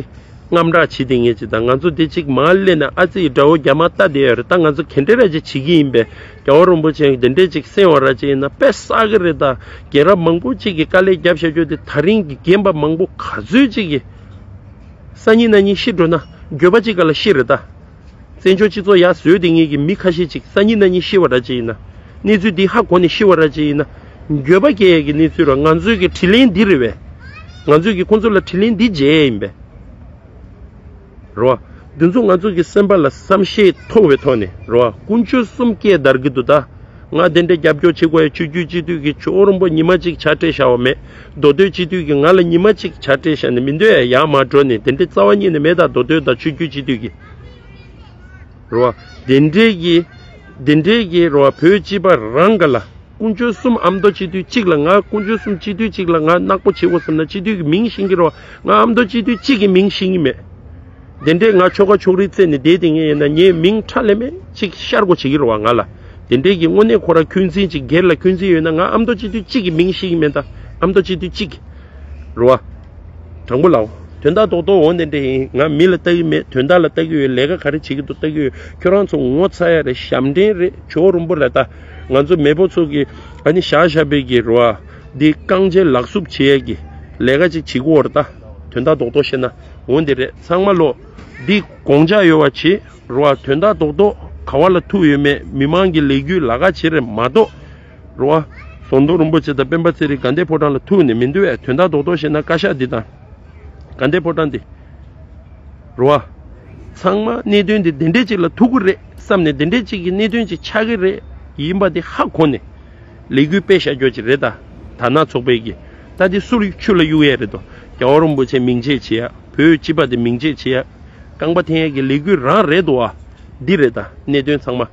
རྔམ་སྐྲག་བྱེད་དེ་ངེས་ཅིག་དང་ང་ཚོ་དེ་ཅིག་མ་སླེབས་ན་ཨ་ཙི་ཡི་དགྲ་བོ་རྒྱ་དམར་ལྟ་བསྡད་ཡོད་རེད། ད་ང་ཚོ་ག་འདྲས་ར་ཅིག་བྱེད་ཀྱི་ཡིན་པས་རྒྱལ་བ་རིན་པོ་ཆེ་དེ་འདྲས་ཅིག་གསན་བ་ར་ཅིག་ཡིན་ན་དཔེ་བསགས་ཀྱི་རེད་ད། རྒན་རབས་མང་པོ་ཅིག་གིས་དཀའ་ལས་རྒྱབ་བཞག་རྒྱུ་དེ་ད་རིང་གི་རྒན་པ་མང་པོ་ག་ཚོད་ཅིག་གིས་སང་ཉིན་གནངས་ཉིན་ཤི་འགྲོ་ན་འགྱོད་པ་ཅིག་ག་ལ་ཤི་རེད་ད། བཙན་བྱོལ་སྤྱི་ཚོགས་ཡར་བཟོས་དེ་ངེས་ཀྱི་མི་ཁ་ཤས་ཅིག་སང་ཉིན་གནངས་ཉིན་ཤི་བ་ར་ཅིག་ཡིན་ན། གནས་ཚུལ་འདི་ཧ་གོ་ནས་ཤི་བ་ར་ཅིག་ཡིན་ན། འགྱོད་པ་སྐྱེ་ཡས་ཀྱི་གནས་ཚུལ་ར་ང་ཚོའི་གི་དྲིན་ལན་འདི་རེད་བས། ང་ཚོས་ཀྱི་ཁོང་ཚོ་ལ་དྲིན་ལན་འདི་འཇལ་ཡས་ཡིན་པས། རེད་བ། འདི་ཚོ་ང་ཚོ་གི་སེམས་པ་ལ་བསམ་ཤེས་ཐོག་པའི་ཐོག་ནས་རེད་བ། དཀོན་མཆོག་གསུམ་སྐད་འདར་གི་འདུག་ད། ང་དེ་འདྲའི་རྒྱབ་སྐྱོར་བྱེད་དགོས་ཡ་ཆོས་བརྒྱུད་སྤྱི་འཐུས་ཀྱི་ཇོ་བོ་རིན་པོ་ཉི་མ་གཅིག་ཕྱག་སྤྲད་བཞག་པ་མེད། མདོ་སྟོད་སྤྱི་འཐུས་ཀྱི་ང་ལ་ཉི་མ་གཅིག་ཕྱག་སྤྲད་བཞག་ནས་མི་འདོད་ཡ་ཡར་མར་འགྲོ་ནས་དེ་འདྲའི་རྩ་བ་ཉིད་ནས་མེད་ད། མདོ་སྟོད་དང་ཆོས་བརྒྱུད་སྤྱི་འཐུས་ཀྱི། རེད་བ། དེ་འདྲའི་གི། དེ་འདྲའི་གི་རེད་བ། བོད་སྤྱི་པ་རང་ག་ལ། དཀོན་མཆོག་གསུམ་ཨ་མདོ་སྤྱི་འཐུས་གཅིག་ལ་ང་དཀོན་མཆོག་གསུམ་སྤྱི་འཐུས་གཅིག་ལ་ང་ནག་པོ་བྱེད་དགོས་བསམ་ན་སྤྱི་འཐུས་ཀྱི་མིང་ཤེས་ཀྱི་རེད་བ། ང་ཨ་མདོ་སྤྱི་འཐུས་གཅིག་གི་མིང་ཤེས་ཀྱི་མེད། དེ་འདྲའི་ང་ཆོལ་ཁ་ཕྱོགས་རིས་རྩད་ནས་བསྡད་དེ་ངས་ཡིན་ན་ངའི་མིང་ཁྲ་ལེ་མེ་ཅིག་ཤར་དགོས་བྱེད་ཀྱི་རེད་བ་ང་ལ། དེ་འདྲའི་གི་དངོས་གནས་ཁོ་ར་འཁོན་འཛིན་ཅིག་སྒེར་ལ་འཁོན་འཛིན་ཡོད་ན་ང་ཨ་མདོ་སྤྱི་འཐུས་གཅིག་གི་མིང་ཤེས་ཀྱི་མེད་ད། ཨ་མདོ་སྤྱི་འཐུས་གཅིག་གི། རེད་བ། དྲང་པོ་ལགས། དོན་དག་རྡོག་རྡོག་འོ་འདི་འདྲ་ཡིན། ང་མི་ལ་ལྟ་གི་མེད། དོན་དག་ལ་ལྟ་གི་ཡོད། ལས་ཀ་ག་རེ་བྱེད་ཀྱི་འདུག་ལྟ་གི་ཡོད། ཁྱོད་རང་ཚོ་ངོ་ཚ་ཡ་རེད། ཞབས་འདྲེན་རེད། ཇོ་བོ་རིན་པོ་རེད་ད། ང་ཚོ་མེས་པོ་ཚོ་གི་ཨ་ནི་བཞག་བཞག་པའི་གི་རེད་བ། འདི་རྐང་རྗེས་ལག་སུབ་བྱེད་ཡ་གི་ལས་ཀ་ཅིག་བྱེད་ཀྱི་ཡོད་རེད་ད། དོན་དག་རྡོག་རྡོག་བཤད་ན་འོ་འདི་རེད། ཚང་མ་ལོ་འདི་དགོངས་འཇགས་ཡོད་པ་བྱེད་རེད་བ། དོན་དག་རྡོག་རྡོག་ག་བ་ལ་ཐུག་ཡོད་མེད་མི་མང་གི་ལས་འགུལ་ལ་ཁ་བྱེད་རེད་མ་གཏོགས། རེད་བ། ཟམ་གདོང་རིན་པོ་ཆེ་དང་སྤེན་པ་ཚེ་རིང་དགའ་ལྡན་ཕོ་བྲང་ལ་ཐུག་ནས་མི་འདུག་བས། དོན་དག་རྡོག་རྡོག་བཤད་ན་བཀའ་ཤག་འདི་དང་། དགའ་ལྡན་ཕོ་བྲང་འདི། རེད་བ། ཚང་མ་གནད་དོན་འདི་འདི་འདྲས་ཅིག་ལ་ཐུག་གི་རེད་བསམ་ནས་འདི་འདྲས་ཅིག་གི་གནད་དོན་ཅིག་ཆགས་ཀྱི་རེད་ཡིན་པ་འདི་ཧ་གོ་ནས། ལས་འགུལ་སྤེལ་བཞག་རྒྱུ་ཅིག་རེད་ད། དར་ནག་ཚོགས་པའི་གི། ད་འདི་སུར་ཆུ་ལ་གཡུག་ཡས་རེད་དོ། རྒྱལ་བ་རིན་པོ་ཆེ་མིང་ཆད་བྱེད་ཡ། བོད་སྤྱི་པ་འདི་མིང་ཆད་བྱེད་ཡ། རྐང་པ་འཐེན་ཡ་གི་ལས་འགུལ་རང་རེད་དོ་ཨ། འདི་རེད་ད་གནད་དོན་ཚང་མ།